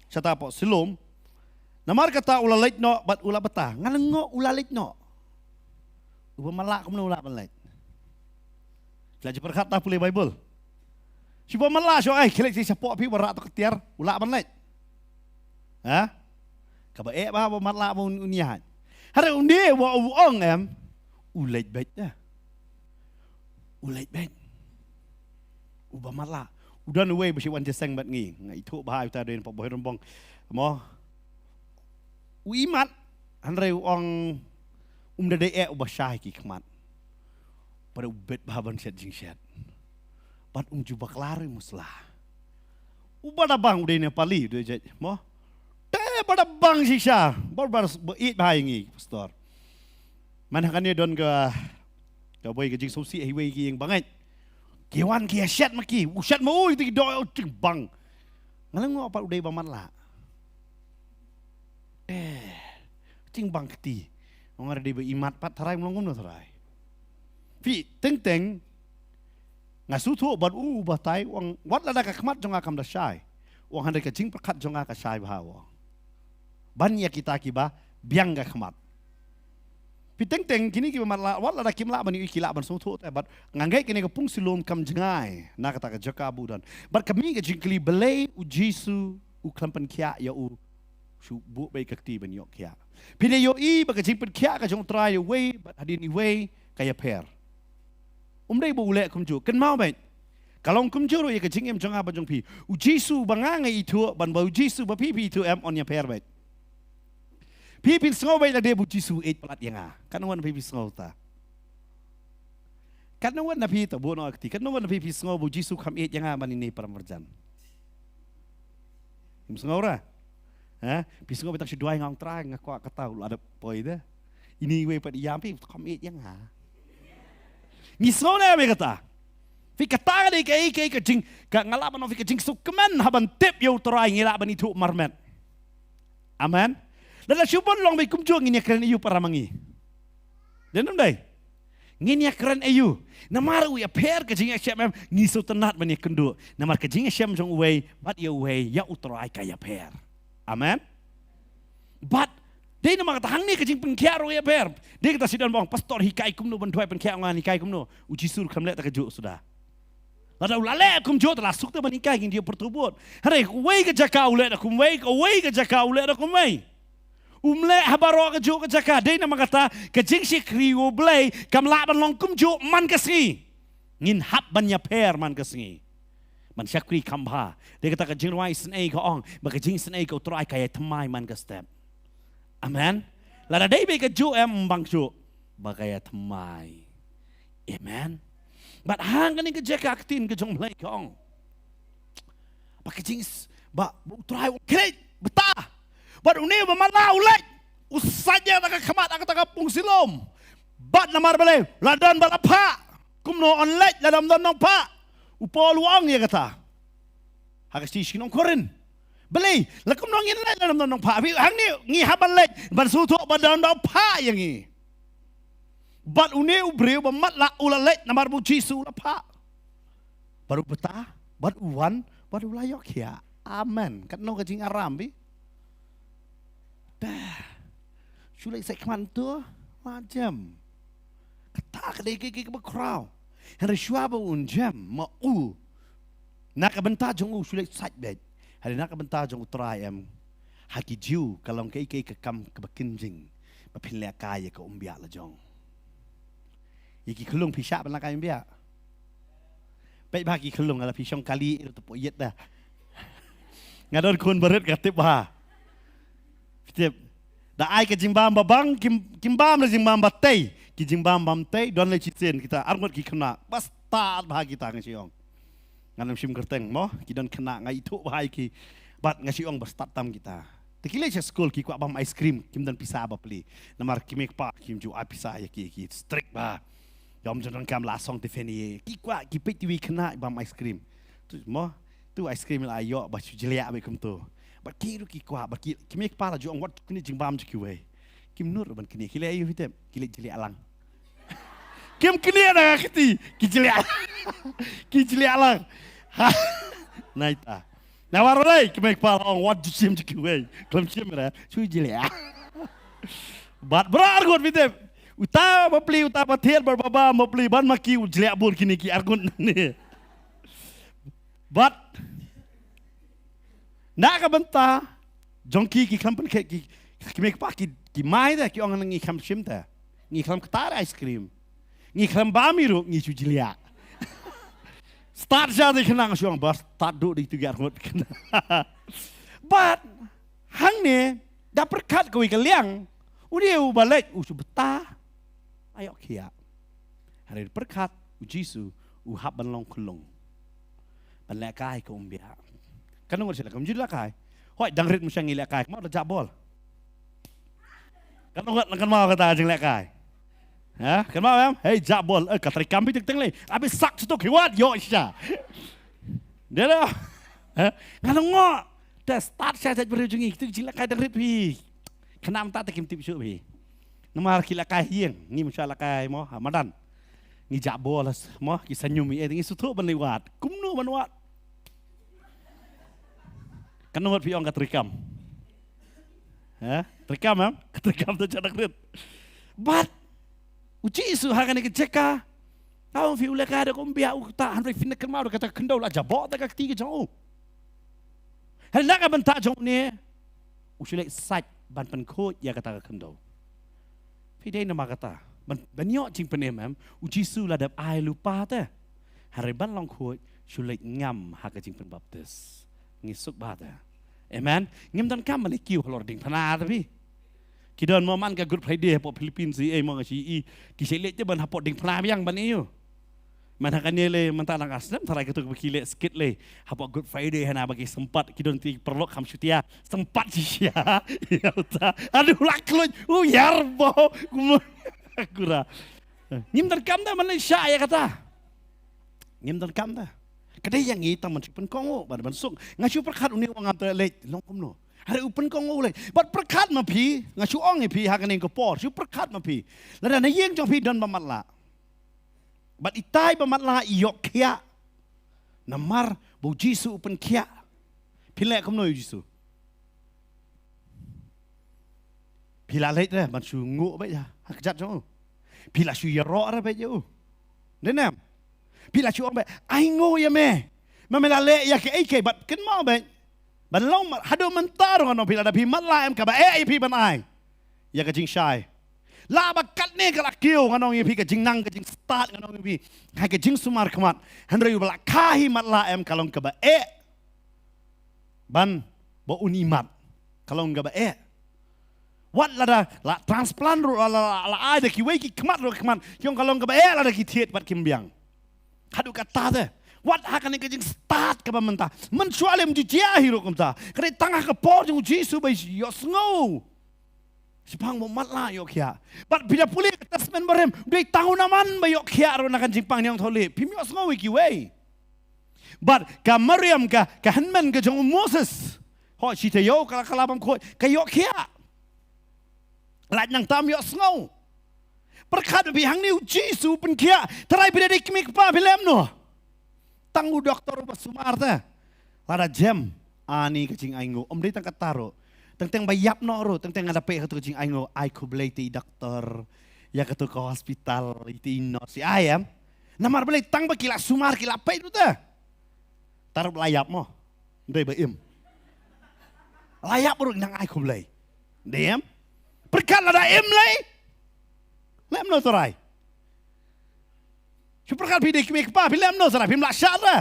Shata hapoh Siloam. Namar kata u la leit noh bad u la bata. Nga lyngngoh u la leit noh. U ba matlah kumno u lah ban leit. Phi la ju pyrkhat ta pule Baibl. Shu ba matlah shu ai khie leit shapoh phi ba rah to ka tiar u lah ban leit. Ha? Kaba eh ba ba matlah ba un, un ïaid. Hare une ba u ong em. U leit beit da. U leit beit. U ba matlah. U don uwei ba shu wan jingïaseng bad ngi. Nga ithuh bha uta dei na pop Bohirymbong. Mo. U ïemat hynrei u ong um da dei eh u ba shai ki khmat. Bad u bit bha ban shet jingshet. Bad um ju bakla ruh musla. U ba da bang u dei Nepali u dei jait mo. Te Eh, ba da bang shisha. Ba, ba, ba ïeit bha ïa ngi, pastor. Man ha kane don ka, kawei ka jingsngewsih ha iwei ki ïing bangeit. Ki wan ki ïa shet ma ki, u shet ma u, ïa ki doh, u jingbang. Nga la ong pat u dei ba matlah. Eh, jingbang kti. Ong nga dei ba i mat pat, tharai, ym long kumno tharai. Phi, teng teng, nga sngewthuh bad u batai, u ong, wat lada ka khmat jong nga kam da shai, u ong, hynrei ka jingpyrkhat jong nga ka shai bha, u ong. Ban ïa kita kiba biang ka khmat. Phi, teng teng, kine kiba matlah, wat lada kim lah ban ïohi, ki lah ban sngewthuh te, bad nga ngeit kane ka pung Siloam kam jngai na kata ka jaka ba u don. Bad ka mih ka jingkylli, balei U Jisu u khlem pynkhiah ïa u shu buh beit ka kti ban ïoh khiah. Phin ïohi ba ka jingpynkhiah ka jong U Trai ïa uwei bad hadien iwei ka ïapher. Um dei ba u leh kumjuh. Kynmaw beit, ka long kumjuh ruh ïa ka jingim jong nga bad jong phi. U Jisu ba nga nga ithuh, bad ba U Jisu ba phi phi ithuh em, yn ïapher beit. Phi phin sngew beit lada ba U Jisu u ïeit palat ïa nga. Katno ngut na phi phi sngew ta? Katno ngut na phi, to buh noh ka kti, katno ngut na phi phi sngew ba U Jisu kham ïeit ïa nga ban ine para marjan? Phim sngew ra? Ha? Phi sngew beit tang shu duwai, nga ong, Trai, nga kwah kata, u la dep poi de. Ine iwei pat ïam phi, kham ïeit ïa nga. Ngi sngew ne em ïa kata? Phi, kata ka dei kaei kaei ka jing, ka, nga lah ban ong phi, ka jingsngewkmen ha ban tip ïa U Trai, ngi lah ban ithuh marmet. Amen. Lada shu bun long beit kumjuh, ngin ïakren aïu para ma ngi? Dei ne ym dei? Ngin ïakren aïu? Namar u ïapher ka jingïashem em, ngi sngewtynnat ban ïakynduh. Namar ka jingïashem jong uwei bad ïa uwei, ïa U Trai ka ïapher. Amen. Bad dei namar kata hangne ka jingpynkhiah ruh ïapher. Dei kata shi don ba ong, Pastor, hikai kumno ban duwai pynkhiah, nga hikai kumno? U Jisu ruh kham leh ta kajuh suda. Lada u la leh kumjuh, te la suk te ban hikai, ngin ïa pyrthuh bud. Hynrei kawei ka jaka u leh da kumwei, kawei ka jaka u leh da kumwei. Um leh ha baroh kajuh ka jaka. Dei namar kata ka jingshakri U Blei kam lah ban long kumjuh man ka sngi. Ngin hap ban ïapher man ka sngi. Ban shakri kham bha. Dei kata ka jingrwai isynei ka ong ba ka jingisynei ka U Trai ka ïathymmai man ka step. Amen. Lada dei beit kajuh em, bang shuh ba ka ïathymmai. Amen. Bad hangkane ka jaka ka ktien ka jong U Blei ka ong ba ka jings-, ba, ba U Trai u khlieh bta. Bad une ba matlah u leit, u sait ïa kata ka khmat ha kata ka pung Siloam. Bad namar balei? La don ba la phah. Kumno yn leit lada ym don nongphah? U Paul u ong ïa kata ha ka shithi sha ki nong Korinth. Balei? La kumno ngin leit lada ym don nongphah? Phi, hangne ngi hap ban leit ban sngewthuh ba don ba phah ïa ngi. Bad une u briew ba matlah u la leit namar ba U Jisu u la phah. Bad u bta, bad u wan, bad u la ïoh khiah. Amen. Katno ka jingaram, phi. Te shu leit sait khmat to, la jem. Kata ka dei ka, ka, kaba khraw. Hynrei shuwa ba un jem ma u, na ka bynta jong u shu leit sait beit. Hynrei na ka bynta jong U Trai em, ha ki Jiw ka long kaei kaei ka kam kaba kynjing ba phin lehkai ïa ka umbiah lajong. Ïa ki khyllung phi shah ban lehkai umbiah? Peit bha ki khyllung, la phi shong kali ïa, to poi ïit da. Nga don khun barit, nga tip bha. Phi tip. Da ai ka jingbam ba bang, kim, kim bam da jingbam ba tei. Ki jingbam bam tei, don lei shisien kita, arngut ki khynnah. Ba stad bha kita, nga shu ong. Ngan ym shim kyrteng mo, ki don khynnah nga ithuh bha ïa ki. Bad nga shu ong ba stad tam kita. Te ki leit sha skul ki kwah bam ice cream, kim don pisa ba plie. Namar ki mei kpa kim ju ai pisa ïa ki, ki strict bha. Ym ju donkam la song tiffin ïa ki. Kwah ki peit kiwei khynnah bam ice cream. Tu mo, tu ice cream la ïoh ba shu jliah beit kumto. Bad ki ruh ki kwah, bad ki, ki mei kpa la ju ong wat knieh jingbam jong kiwei. Kim nud ruh ban knieh, ki leh aïu phi tip? Ki leit jliah lang. Kim knieh da ka kti, ki jliah. Ki jliah lang. Ha. Naita. Namar balei? Ki mei kpa la ong wat ju shim jong kiwei. Khlem shim re, shu jliah. Bad bra arngut phi tip. Uta ba plie, uta ba thied, bad ba bam ba plie, ban ma ki u jliah bun kine ki arngut ne. Bad na ka bynta jong ki, ki khlem pynkhiah, ki, ki mei kpa ki, ki mai te, ki ong ngi khlem shim te. Ngi khlem ktar ice cream. Ngi khlem bam hi ruh, ngi shu jliah. Stad sha te khynnah, nga shu ong ba stad duh da itu ki arngut khynnah. Bad hangne da pyrkhat kawei ka liang, une uba leit u shu bta, la ïoh khiah. Hynrei pyrkhat U Jisu u hap ban long khyllung ban lehkai ka umbiah. Katno ngut shu lehkai? Ym ju lehkai. Hoi, dang rit mynshuwa ngi lehkai, kynmaw da jah bol. Kan ong, kan ong kata jinglehkai. Ha? Kynmaw em? Hei, jah bol. Eh, ka treikam phi tik teng lei. Abi sak shuh tu ki wat, ïoh shisha. Dei da. Ha? Ngan ong, te start sha jait briew jong ngi, kito ki jinglehkai dang rit phi. Khynnah mynta te kim tip shuh phi. Namar ki lehkai ha ïing, ngi mynshuwa lehkai mo, ha madan. Ngi jah bol mo, ki saiñum ïa ngi, sngewthuh ban leit wad. Kumno ban wad? Kano wat phi ong ka treikam? Ha? Treikam em? Ka treikam te jah dang rit. Bad u Jisu ha kane ka jaka. Tang phi u lehkai da kum bia u ta, hynrei phin da kynmaw da kata ka khyndew la jah bok da ka kti ka jong u. Hynrei na ka bynta jong u ne, u shu leit sait ban pynkhuid ïa kata ka khyndew. Phi dei namar kata ban, ban ïoh jingpynim em, u Jisu la dep ai lypa te. Hynrei ban long khuid shu leit ngam ha ka jingpynbaptis. Ngi suk ba te. Amen. Ngim donkam ban leit kiew halor diengphna te phi. Ki don mo man ka Good Friday hapoh Philippines, ei mo nga shu i. Ki shu leit te ban hapoh diengphna biang ban ïoh. Man ha kane lei mynta nang, ah, snem tharai kito kiba ki leh skit lei. Hapoh Good Friday hana ba ki sympat, ki don ti paralok kham shutia. Sympat shisha. Ïa uta. Aduh, la khluit. U ïar bo. Kumno. Kura. Ngim donkam da man leit shah ïa kata. Ngim donkam da. Ka dei ïa ngi tang ban shu pynkong u, ban, ban suk. Nga shu pyrkhat une u ong ngam te leit, long kumno. Hynrei u pynkong u leit. Bad pyrkhat ma phi, nga shu ong ïa phi ha kane ka por. Shu pyrkhat ma phi. Lada na ïing jong phi don ba matlah. Bad itai ba matlah i ïoh khiah. Namar ba u Jisu u pynkhiah. Phi leh kumno ïa u Jisu? Phi la leit re ban shu nguh beit ha ka kjat jong u. Phi la shu ïaroh re beit ïa u. Dei ne em? Phi la shu ong beit, ai nguh ïa me. Ma me la leh ïa kaei kaei, bad kynmaw beit. Ban long ma-, haduh mynta ruh ngan ong phi, lada phi matlah em, kaba eh ïa phi ban ai ïa ka jingshai. Lah ba katne ka la kiew, ngan ong ïa phi, ka jingnang ka jingstad, ngan ong ïa phi, ha ka jingsumar khmat. Hynrei ba la kha hi matlah em, ka long kaba eh ban ba un imat, ka long kaba eh. Wat lada la transplant ruh, la, la, la ai da kiwei ki khmat ruh khmat, ki ong ka long kaba eh lada ki thied bad kim biang. Haduh katta te. Wat ha kane ka jingstad kaba mynta. Mynshuwa lem ju jia hi ruh kumta. Ka dei tang ha ka por jong u Jisu ba ïohsngew. Shaphang ba matlah ïoh khiah. Bad phi da pule ka Testament Barim, dei tang u Naaman ba ïoh khiah ruh na ka jingpang ñiangthohlieh. Phim ïohsngew ïa kiwei. Bad ka Mariam ka, ka hynmen ka jong u Moses. Ho shi taïew ka la, ka la bam khuid, ka ïoh khiah. Lait nangta ym ïohsngew. Pyrkhat phi hangne u Jisu u pynkhiah. Tharai phi da dei kmie kpa phi leh kumno? Tang u doktor uba sumar te. Lada jem, ani ka jingainguh. Ym dei tang kata ruh. Teng teng ba ïap noh ruh, teng teng nga da peit ha kato ka jingainguh. Ai khublei ïa iti i doktor. Ïa kato ka hospital, ïa iti i nurse, ïa ai em. Namar balei tang ba ki la sumar ki la peit ruh te. Tang ruh ba la ïap mo. Ym dei ba im. La ïap ruh nang ai khublei. Dei em? Pyrkhat lada im lei. Leh kumno Trai? Shu pyrkhat phi dei kmie kpa, phi leh kumno Trai, phim lah shad re.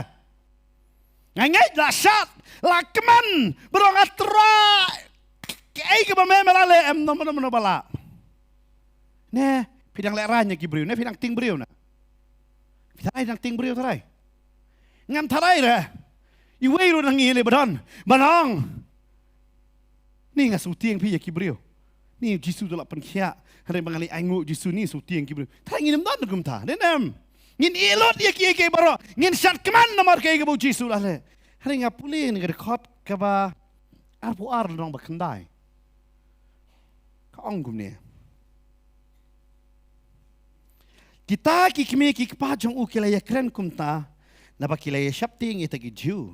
Nga ngeit lah shad, lah kmen, baroh nga Trai. Kaei kaba me me la leh em, no mano mano ba lah. Ne, phi dang lehraiñ ïa ki briew, ne phi dang tieng briew na. Phi tharai dang tieng briew tharai. Ngam tharai re. Iwei ruh na ngi lei ba don, ba ong, ni nga sngewtieng phi ïa ki briew. Ni u Jisu u la pynkhiah. Hynrei ba nga leit ainguh u Jisu ni sngewtieng ki briew. Tharai ngin ym don kumta. Dei ne em? Ngin ïeh lut ïa kiei kiei baroh. Ngin shad kmen namar kaei kaba u Jisu u la leh. Hynrei nga pule ïa kane ka dkhot kaba arphew ar lynnong ba khyndai. Ka ong kumne. Kita ki kmie ki kpa jong u ki la ïakren kumta, naba ki la ïasheptieng ïa kita ki Jiw.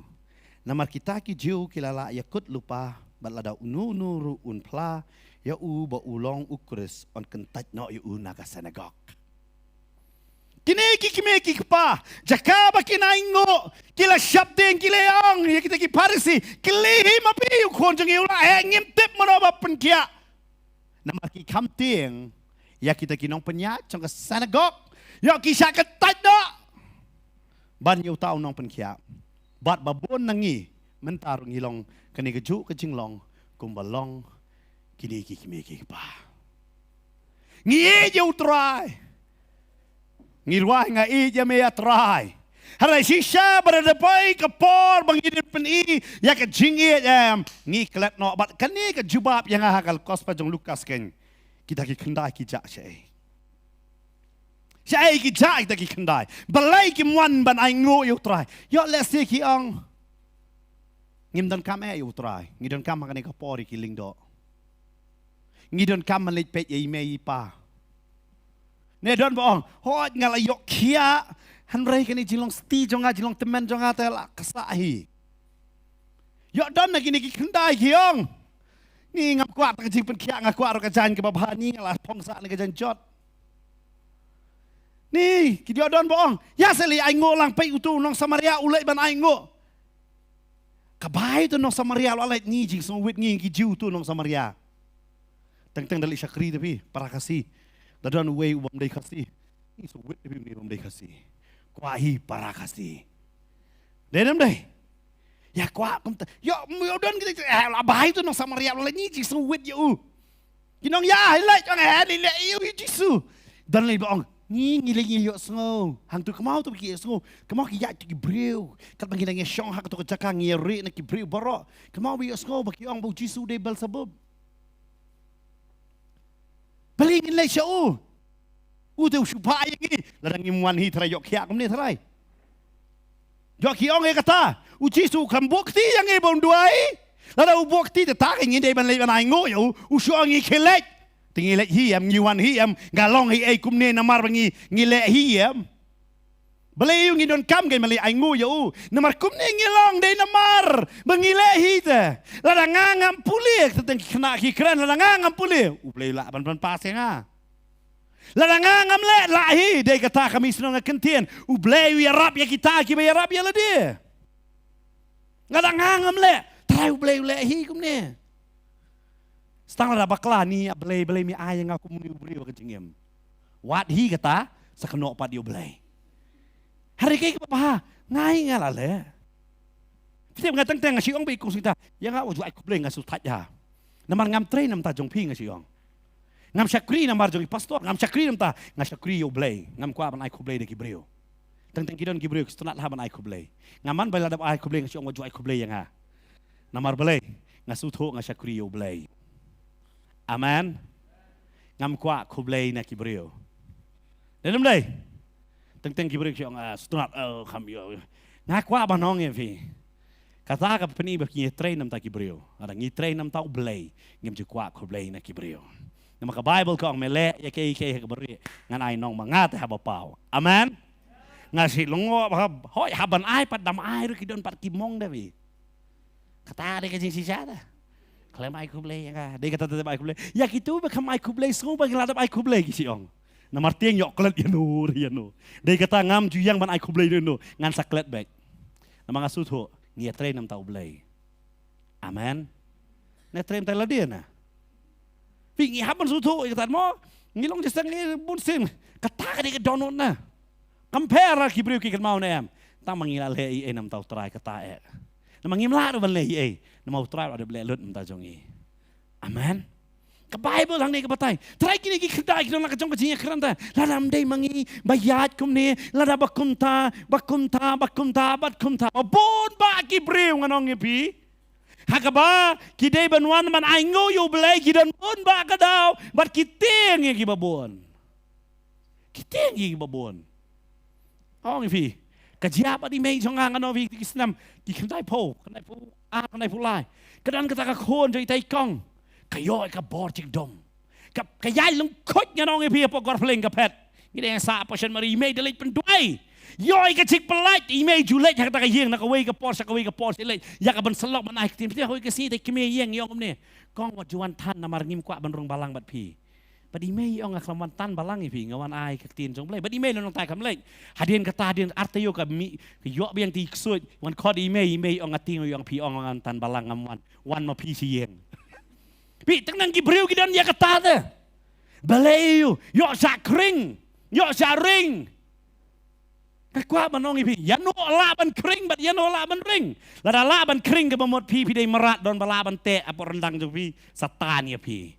Namar kita ki Jiw ki la lah ïakut lypa, bad lada uno uno ruh un phla ïa u ba u long u Khrist, yn kyntait noh ïa u na ka synagog. Kine ki kmie ki kpa, jaka ba kin ainguh, ki la sheptieng, ki la ong ïa kita ki Pharisi, kylli hi ma phi u khun jong ngi u la heh, ngim tip mano ba pynkhiah. Namar ki kham tieng ïa kita ki nongpynïaid jong ka synagog, ïoh ki shah kyntait noh ban ïa uta u nongpynkhiah. Bad ba bun na ngi mynta ruh ngi long kane kajuh ka jinglong kumba long kine ki kmie ki kpa. Ngi ïeit ïa u Trai. Ngi rwai, nga ïeit ïa me ïa Trai. Hynrei shisha ba da poi ka por ba ngi dei pyni ïa ka jingïeit, em, ngi klet noh. Bad kane ka jubab ïa nga ha ka gospel jong Lukas kein. Kita ki khyndai ki jah shaei? Shaei ki jah kita ki khyndai? Balei kim wan ban ainguh ïa U Trai? Ïoh lehse ki ong, ngim donkam eh ïa U Trai. Ngi donkam ha kane ka por ïa ki lyngdoh. Ngi donkam ban leit peit ïa i mei i pa. Ne don ba ong, hooid nga la ïoh khiah, hynrei kane jinglong sti jong nga, jinglong tymmen jong nga te la ksa hi. Ïoh don na kine ki khyndai ki ong, ni ngam kwah tang ka jingpynkhiah, nga kwah ruh ka jaiñ kaba bha, ni nga la phong sah na ka jaiñ jot. Ni ki ïoh don ba ong, ïa sa leit ainguh lang, peit utu u nong Samaria u leit ban ainguh. Ka bai utu nong Samaria u la leit, ngi jingsngewwit ngi ki Jiw utu nong Samaria. Teng teng da leit shakri te phi para Khasi. Da don uwei u bym dei Khasi. Ngi sngewwit te phi une u bym dei Khasi. Kwah hi para Khasi. Dei ne ym dei? Ïa kwah kumta. Ïoh, ïoh don kita, eh, la bai utu nong Samaria u la leit, ngi jingsngewwit ïa u. Ki nong ïa, hi leh jong, eh, hi leh ïa u ïa u Jisu. Don lei ba ong, ngi, ngi leh ngi ïohsngew. Hangtu kumno to ki ïohsngew? Kumno ki ïaid to ki briew? Katba ngi dang ïashong ha kato ka jaka ngi ïa rieh na ki briew baroh. Kumno ba ïohsngew ba ki ong ba u Jisu u dei Belsebub? Balei ngin leit sha u? U te u shu phah ïa ngi. Lada ngim wan hi tharai ïoh khiah kumne tharai. Ïoh ki ong ïa kata, u Jisu u kham buh kti ïa ngi ba un duwai. Lada u buh kti te ta ka ngi dei ban leit ban ainguh ïa u, u shu ong ngi khie leit. Te ngi leit hi em, ngi wan hi em, nga long hi ei kumne namar ba ngi, ngi leh hi em? Balei ïa u ngi donkam kein ban leit ainguh ïa u? Namar kumne ngi long, dei namar ba ngi leh hi te. Lada nga ngam pule, te teng ki khynnah ki kren, lada nga ngam pule, U Blei u lah ban, ban pass ïa nga. Lada nga ngam leh, lah hi, dei kata ka mih shnong ka kyntien, U Blei u ïarap ïa kita kiba ïarap ïa lade. Lada nga ngam leh, trai U Blei u leh hi kumne. Tang lada bakla, ni ïa Blei, Blei me ai ïa nga kum une u briew ha ka jingim. Wat hi kata, sa kynnoh pat ïa U Blei. Hynrei kaei kaba bha, nga hi nga la leh. Phi tip, nga teng teng nga shu ong bad i kong Sita, ïa nga wat ju ai khublei, nga shu thait ha. Namar ngam trei na bynta jong phi, nga shu ong. Ngam shakri namar jong i pastor, ngam shakri na bynta, nga shakri ïa U Blei, ngam kwah ban ai khublei da ki briew. Teng teng ki don ki briew ki sngewtynnat ha ban ai khublei. Nga man ba lada ba ai khublei, nga shu ong wat ju ai khublei ïa nga. Namar balei? Nga sngewthuh nga shakri ïa U Blei. Amen. Ngam kwah khublei na ki briew. Dei ne ym dei? Teng teng ki briew ki ong, ah, sngewtynnat, oh, kham ïoh. Nga kwah ban ong ïa phi, kata ka pyni ba ngi ïatrei na bynta ki briew. Lada ngi trei na bynta U Blei, ngim ju kwah khublei na ki briew. Namar ka Baibl ka ong, me leh ïa kaei kaei ha kaba rieh, ngan ai nong ma nga te haba paw. Amen. Nga shu lyngngoh ba haba, hooid, haban ai pat, dang ai ruh ki don pat ki mong da phi. Kata dei ka jingshisha te. Khlem ai khublei ïa nga. Dei kata te ba ai khublei ïa kito ba kham ai khublei, sngew ba ngi la dep ai khublei, ki shu ong. Namar tieng ïoh klet ïano re ïano. Dei kata ngam ju ïeng ban ai khublei ïano, ngan sa klet beit. Namar nga sngewthuh ngi ïatrei na bynta U Blei. Amen. Ne trei na bynta lade na. Phi, ngi hap ban sngewthuh ïa kata mo. Ngi long jingstad, ngi bun sien. Kata ka dei ka dohnud na. Compare ki briew ki kynmaw ne em? Tang ma ngi la leh ei ei na bynta U Trai, kata eh. Namar ngim lah ruh ban leh ei ei, namar U Trai u la dep leh lut na bynta jong ngi. Amen. Ka Baibl hangne ka batai. Trai kine ki khyndai ki don la ka jong ka jingïakren te. Lada ym dei ma ngi ba ïaid kumne, lada ba kumta, ba kumta, ba kumta, ba kumta. Ba bun bah ki briew, ngan ong ïa phi. Ha kaba ki dei ban wan ban ainguh ïa U Blei, ki don bun bah ka daw, bad ki tieng ïa kiba bun. Ki tieng ïa kiba bun. Ong ïa phi, ka jia bad i mei jong nga, ngan ong ïa phi, ki snem, ki khyndai phew, khyndai phew ar, khyndai phew lai. Ka don kata ka khun jong ita i kong. Ka ïoh ïa ka bor jingdum. Ka, ka ïaid lyngkhuit, ngan ong ïa phi, hapoh Gorphleng ka phet. Ngi dang sah hapoh Saint Mary, i mei da leit pynduwai. Ïoh ïa ka jingpyllait, i mei ju leit ha kata ka ïing, na kawei ka por sha kawei ka por, sha leit ïa ka ban sylloh ban ai ktien. Phi tip, hooid, ka sngi te kmie ïing i ong kumne, kong, wat ju wan than namar ngim kwah ban rung balang bad phi. Bad i mei i ong, nga khlem wan than balang ïa phi, nga wan ai ka ktien jong U Blei. Bad i mei la nangta kam leit. Hadien kata, hadien ar taïew ka mih, ka ïoh biang te i ksuid, wan khot i mei, i mei i ong, nga tieng, i ong, phi ong wan than balang, ngam wan. Wan ma phi sha ïing. Phi, tang nang ki briew ki don ïa kata te. Balei ïoh, ïoh shah khring, ïoh shah ring. Nga kwah ban ong ïa phi, ïano lah ban khring bad ïano lah ban ring. Lada lah ban khring, kaba mut phi, phi dei mrad, don ba lah ban teh hapoh ryndang jong phi, Satan ïa phi.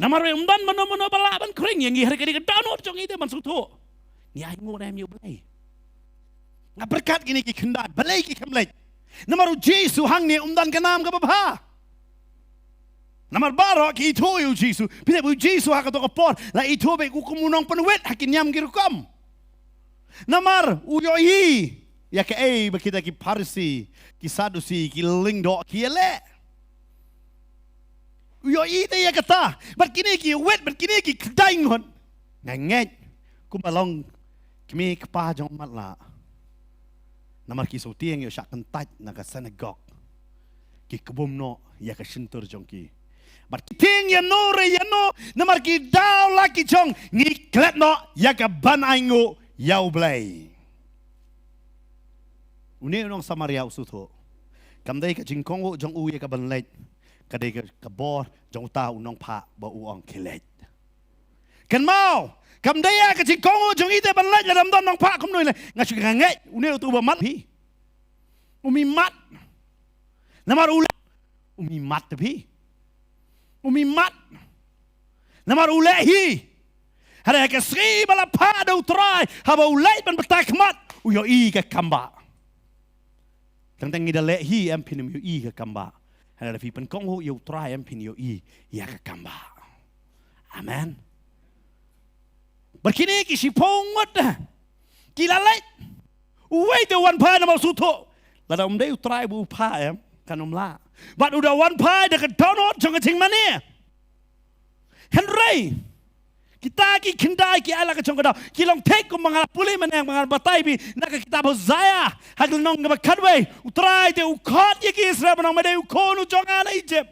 Namar ym don mano mano ba lah ban khring ïa ngi, hynrei ka dei ka dohnud jong ngi te ban sngewthuh. Ngi ainguh ne em ïa U Blei? Nga pyrkhat kine ki khyndai, balei ki kham leit? Namar u Jisu hangne um don ka nam kaba bha. Namar baroh ki ithuh ïa u Jisu. Phi dei, u Jisu ha kato ka por la ithuh beit u kum u nongpynwit ha ki niam ki rukom. Namar u ïohi ïa kaei ba kita ki Pharisi, ki Sadusi, ki lyngdoh ki ïaleh. U ïohi te ïa kata. Bad kine ki wit, bad kine ki khyndai ngut. Nga ngeit kumba long kmie kpa jong u matlah. Namar ki shu tieng ïoh shah kyntait na ka synagog. Ki kbum noh ïa ka shyntur jong ki. Bad ki tieng ïano re ïano, namar ki daw la ki jong, ngi klet noh ïa ka ban ainguh ïa U Blei. Une u nong Samaria u sngewthuh, kam dei ka jingkohnguh jong u ïa ka ban leit, ka dei ka, ka bor jong uta u nongphah ba u ong khie leit. Kynmaw, kam dei ïa ka jingkohnguh jong i te ban leit lada ym don nongphah kumno i leit. Nga shu, nga ngeit une utu ba mat phi. Um imat. Namar u leh, um imat te phi. Um imat. Namar u leh hi. Hynrei ha ka sngi ba la phah da U Trai, haba u leit ban batai khmat, u ïohi ka kambah. Tang tang ngi da leh hi em phin ym ïohi ka kambah. Hynrei lada phi pynkohnguh ïa U Trai em phin ïohi ïa ka kambah. Amen. Bad kine ki shiphew ngut ki la leit. Uwei te u wan phai namar u sngewthuh, lada um dei U Trai ba u phah em, kan ym lah. Bad u da wan phai da ka dohnud jong ka jingmane. Hynrei kita ki khyndai ki ailad ka jong ka daw ki long thik kumba nga la pule mynne, ba nga la batai phi na ka kitab Hosea ha ka lynnong kaba khatwei. U Trai te u khot ïa ki Israel ba ong, me dei u khun u jong nga na Egypt.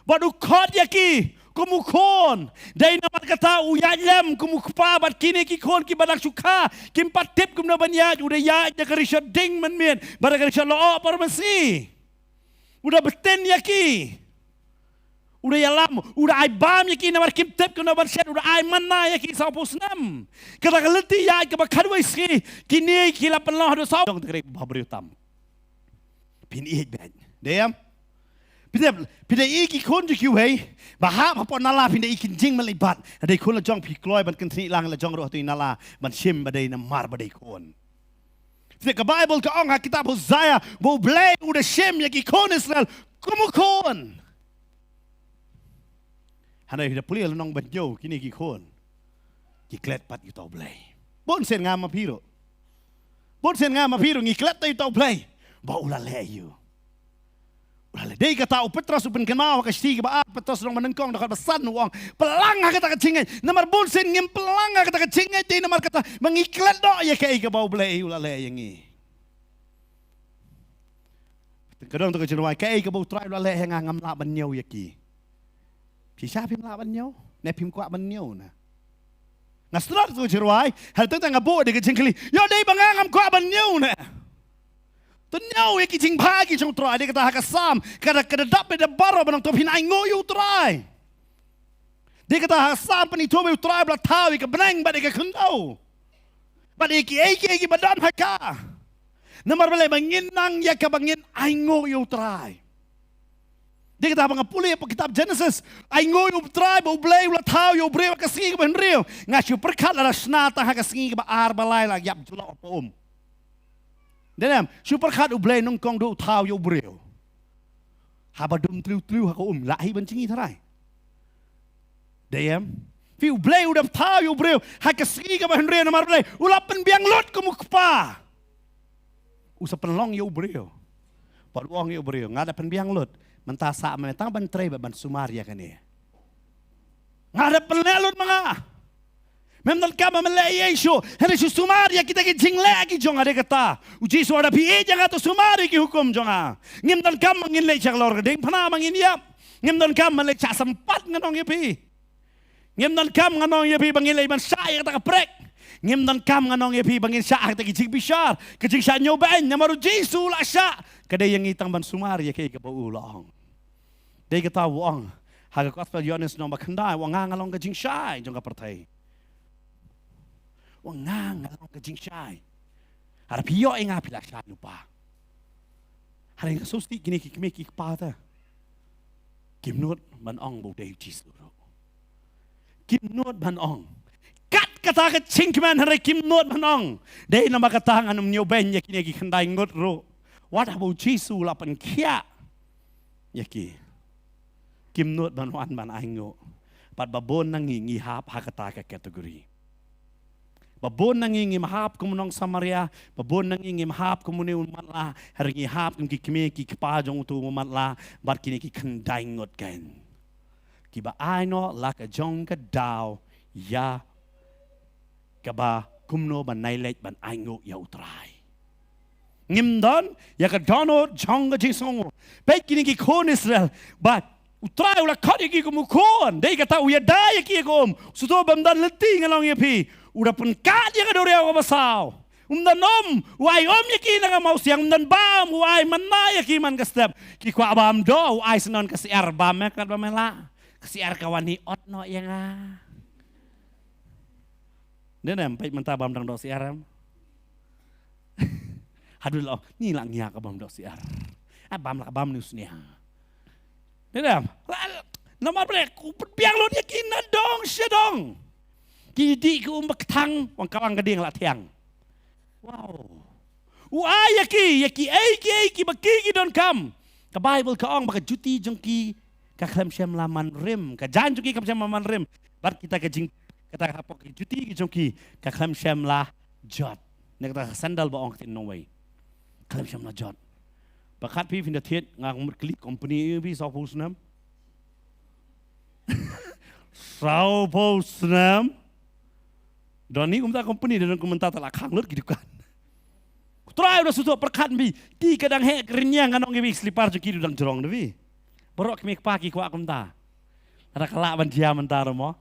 Bad u khot ïa ki kum u khun. Dei namar kata u ïaid lem kum u kpa bad kine ki khun kiba dang shu kha, kim pat tip kumno ban ïaid, u da ïaid da ka rishot ding mynmiet bad da ka rishot lyoh por mynsngi. U da btin ïa ki. U da ïalam, u da ai bam ïa ki namar kim tip kumno ban shet, u da ai manna ïa ki sawphew snem. Kata ka lynti ïaid kaba khatwei sngi, kine ki la pynlong haduh saw. Dang te krek ba briew tam. Phin ïeit beit. Dei em? Phi dei, phi dei i ki khun jong kiwei ba hap hapoh nala, phi dei i ki jingmyntoi bad. Dei khun la jong, phi kloi ban kynthih lang la jong ruh ha tu i nala ban shim ba dei namar ba dei khun. Phi dei ka Baibl ka ong ha kitab Hosea ba U Blei u da shim ïa ki khun Israel kum u khun. Hynrei phi da pule lynnong ba hynñiew, kine ki khun ki klet pat ïa uta U Blei. Bun sien nga ma phi ruh. Bun sien nga ma phi ruh ngi klet ïa uta U Blei ba u la leh ïa u. U la leh. Dei kata u Petros u pynkynmaw ha ka shithi kaba ar, Petros lynnong ba nyngkong dkhot ba san u ong, pynlang ha kata ka jingngeit. Namar bun sien ngim pynlang ha kata ka jingngeit, dei namar kata ba ngi klet noh ïa kaei kaba U Blei u la leh ïa ngi. Te ka don te ka jingrwai, kaei kaba U Trai u la leh ïa nga ngam lah ban ñiew ïa ki. Shisha phim lah ban ñiew? Ne phim kwah ban ñiew ne? Nga sdang te ka jingrwai, hynrei tang tang nga buh da ka jingkylli. Ïoh dei ba nga ngam kwah ban ñiew ne? To ñiew ïa ki jingbha ki jong U Trai, dei kata ha ka Salm, ka da, ka da dap beit da baroh ban ong to phin ainguh ïa U Trai. Dei kata ha Salm pynithuh ba U Trai u la thaw ïa ka bneng bad ïa ka khyndew. Bad ïa kiei kiei kiba don ha ka. Namar balei? Ba ngin nang ïa kaba ngin ainguh ïa U Trai. Dei kata ba nga pule ha kitab Genesis. Ainguh ïa U Trai ba U Blei u la thaw ïa u briew ha ka sngi kaba hynriew. Nga shu pyrkhat lada shna tang ha ka sngi kaba ar ba lai la ïap jyllop hapoh um. Dei ne em? Shu pyrkhat U Blei nyngkong duh u thaw ïa u briew. Haba dum tliw tliw ha ka um, lah hi ban jngi tharai? Dei em? Phi, U Blei u da thaw ïa u briew ha ka sngi kaba hynriew namar balei? U la pynbiang lut kum u kpa. U sa pynlong ïa u briew. Bad u ong ïa u briew, nga da pynbiang lut. Mynta sah ma me tang ban trei bad ban sumar ïa kane. Nga da pynleh lut ma nga. Mem donkam ma me leh ei ei shuh. Hynrei shu sumar ïa kita ki jingleh ki jong nga, dei kata. U Jisu u ong lada phi ïeit ïa nga to sumar ïa ki hukum jong nga. Ngim donkam ma ngin leit sha ka lor ka diengphna ma ngin ïap. Ngim donkam ma leit shah sympat, ngan ong ïa phi. Ngim donkam, ngan ong ïa phi, ba ngin leit ban shah ïa kata ka prek. Ngim donkam, ngan ong ïa phi, ba ngin shah ha kita ki jingbishar, ki jingshah ñiew beiñ, namar U Jisu u la shah. Ka dei ïa ngi tang ban sumar ïa kaei kaba u la ong. Dei kata u ong ha ka Gospel Ïoannis lynnong ba khyndai, u ong, nga, nga long ka jingshai jong ka pyrthei. U ong, nga, nga long ka jingshai. Hynrei phi ïoh ïa nga phi la shai lypa. Hynrei nga sngewsih kine ki kmie ki kpa te kim nud ban ong ba u dei U Jisu ruh. Kim nud ban ong. Kat kata ka jingkmen, hynrei kim nud ban ong. Dei namar kata ngan ym ñiewbeiñ ïa kine ki khyndai ngut ruh. Wat haba u Jisu u la pynkhiah ïa ki, kim nud ban wan ban ainguh. Bad ba bun na ngi ngi hap ha kata ka category. Ba bun na ngi ngim hap kum u nong Samaria, ba bun na ngi ngim hap kum une u matlah, hynrei ngi hap kum ki kmie ki kpa jong uto u matlah, bad kine ki khyndai ngut keiñ. Kiba ai noh la ka jong ka daw ïa kaba kumno ban nai leit ban ainguh ïa u Trai. Ngim don ïa ka dohnud jong ka jingsngewnguh. Peit kine ki khun Israel, bad u Trai u la khot ïa ki kum u khun, dei kata u ïada ïa ki kum. Shuh shuh bym don lynti, ngan ong ïa phi, u da pynkhat ïa ka duriaw kaba saw. Um don um, u ai um ïa ki na ka mawsiang, um don bam, u ai manna ïa ki man ka step. Ki kwah bam doh, u ai syndon ka syiar bam, eh, katba me lah. Ka syiar ka wan hi ot noh ïa nga. Dei ne em, peit mynta bam dang doh syiar em. Haduh la ong, ni la ngiah ka bam doh syiar. Ah, bam la ka bam ni u sniang. Dei ne em, la, namar balei, u pynbiang lut ïa ki na dong sha dong. Ki dih ki um ba kthang, wan kawang ka dieng la thiang. Wow. U ai ïa ki, ïa ki ei ki ei kiba ki ki donkam. Ka Baibl ka ong ba ka juti jong ki ka khlem shym la man rim. Ka jaiñ jong ki ka khlem shym la man rim. Bad kita ka jing, kata ka hapoh ki juti ki jong ki ka khlem shym la jot. Ne kata ka sandal ba ong ka ktien nongwei. Khlem shym la jot. Pyrkhat phi, phin da thied, nga mut kli company phi, sawphew snem. Sawphew snem. Don hi kumta company, don kumta, te la khang lut ki dukan. U Trai u da shu shu pyrkhat phi, ki ka dang heh ka rynïeng, ngan ong ïa phi, slipar jong ki ruh dang jrong da phi. Baroh kmie kpa ki kwah kumta. Lada ka lah ban jia mynta ruh mo.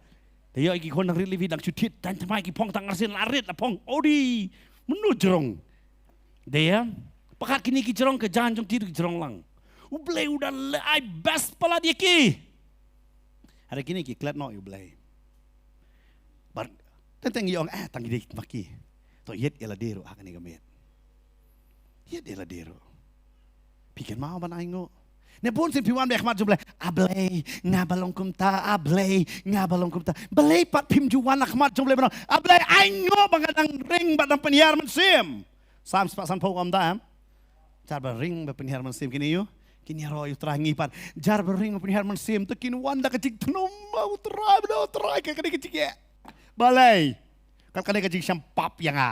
Te ïoh ki khun dang rit lei phi, dang shu thied, tang thymmai ki phong tang arsien, la rit la phong. Odi. Mano jrong. Dei em. Pyrkhat kine ki jrong, ka jaiñ jong ki ruh ki jrong lang. U Blei u da leh ai best palat ïa ki. Hynrei kine ki klet noh ïa u Blei. Bad teng teng ngi ong, eh, tang ki dei ma ki. To ïeit ïa lade ruh ha kane ka miet. Ïeit ïa lade ruh. Phi kynmaw ban ainguh? Ne bun sien phi wan beit ha khmat jong u Blei. A Blei, nga ba long kumta, a Blei, nga ba long kumta. Balei pat phim ju wan ha khmat jong u Blei ban ong, a Blei, ainguh ba nga dang ring bad dang pynhiar mynsiem. Salm spah sanphew ka ong da em. Jar ba ring ba pynhiar mynsiem, kine ïoh, kine ïaroh ïa u Trai. Ngi pat jar ba ring ba pynhiar mynsiem, te kin wan da ka jingthnum, u Trai, ba da u Trai, ka kane ka jingeh. Balei? Ka kane ka jingshah pap ïa nga.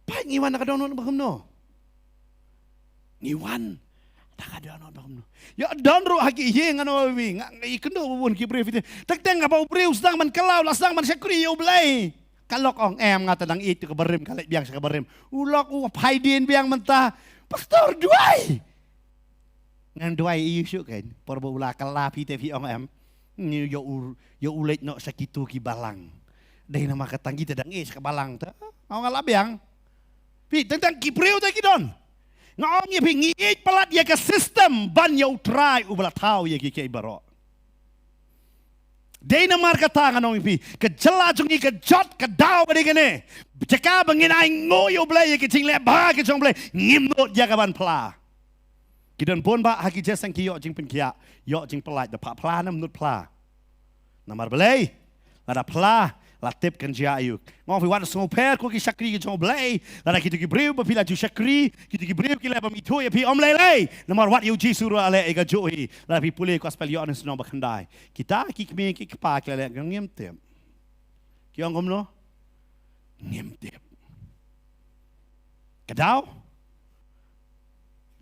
Peit ngi wan da ka dohnud ba kumno. Ngi wan da ka dohnud ba kumno. Ïa don ruh ha ki ïing, ngan ong ïa phi, nga, nga ïakynduh bun ki briew phi te. Teng teng haba u briew sdang ban kylla, la sdang ban shakri ïa u Blei. Ka lok ong, em, nga te dang ïeit ïa ka barim, ka leit biang sha ka barim. U lok u phai dien biang mynta. Pastor, duwai. Ngan duwai ïa u shuh keiñ. Por ba u la kylla phi te phi ong, em, ngi ïoh u, ïoh u leit noh sha kito ki balang. Dei namar kata ngi te dang ïeit sha ka balang te. Nga ong, nga la biang. Phi, teng teng ki briew te ki don. Nga ong ïa phi, ngi ïeit palat ïa ka system ban ïa u Trai uba la thaw ïa kiei kiei baroh. Dei namar kata ngan ong ïa phi, ka jylla jong ngi ka jot ka daw ba dei kane. Jaka ba ngin ainguh ïa u Blei, ïa ka jingleh bha ka jong u Blei, ngim nud ïa ka ban phla. Ki don bun bah ha ki jingïaseng, ki ïoh jingpynkhiah, ïoh jingpyllait, da phah phla ne ym nud phla. Namar balei? Lada phla, la tip kan jia aïu. Nga ong ïa phi, wat sngewpher ko ki shakri ki jong u Blei. Lada kito ki briew ba phi la ju shakri, kito ki briew ki leh bym ithuh ïa phi, ym lei lei. Namar wat ïa u Jisu ruh la leh ïa kajuh hi. Lada phi pule gospel Ïoannis lynnong ba khyndai. Kita ki kmie ki kpa ki la leh, ngim tip. Ki ong kumno? Ngim tip. Ka daw?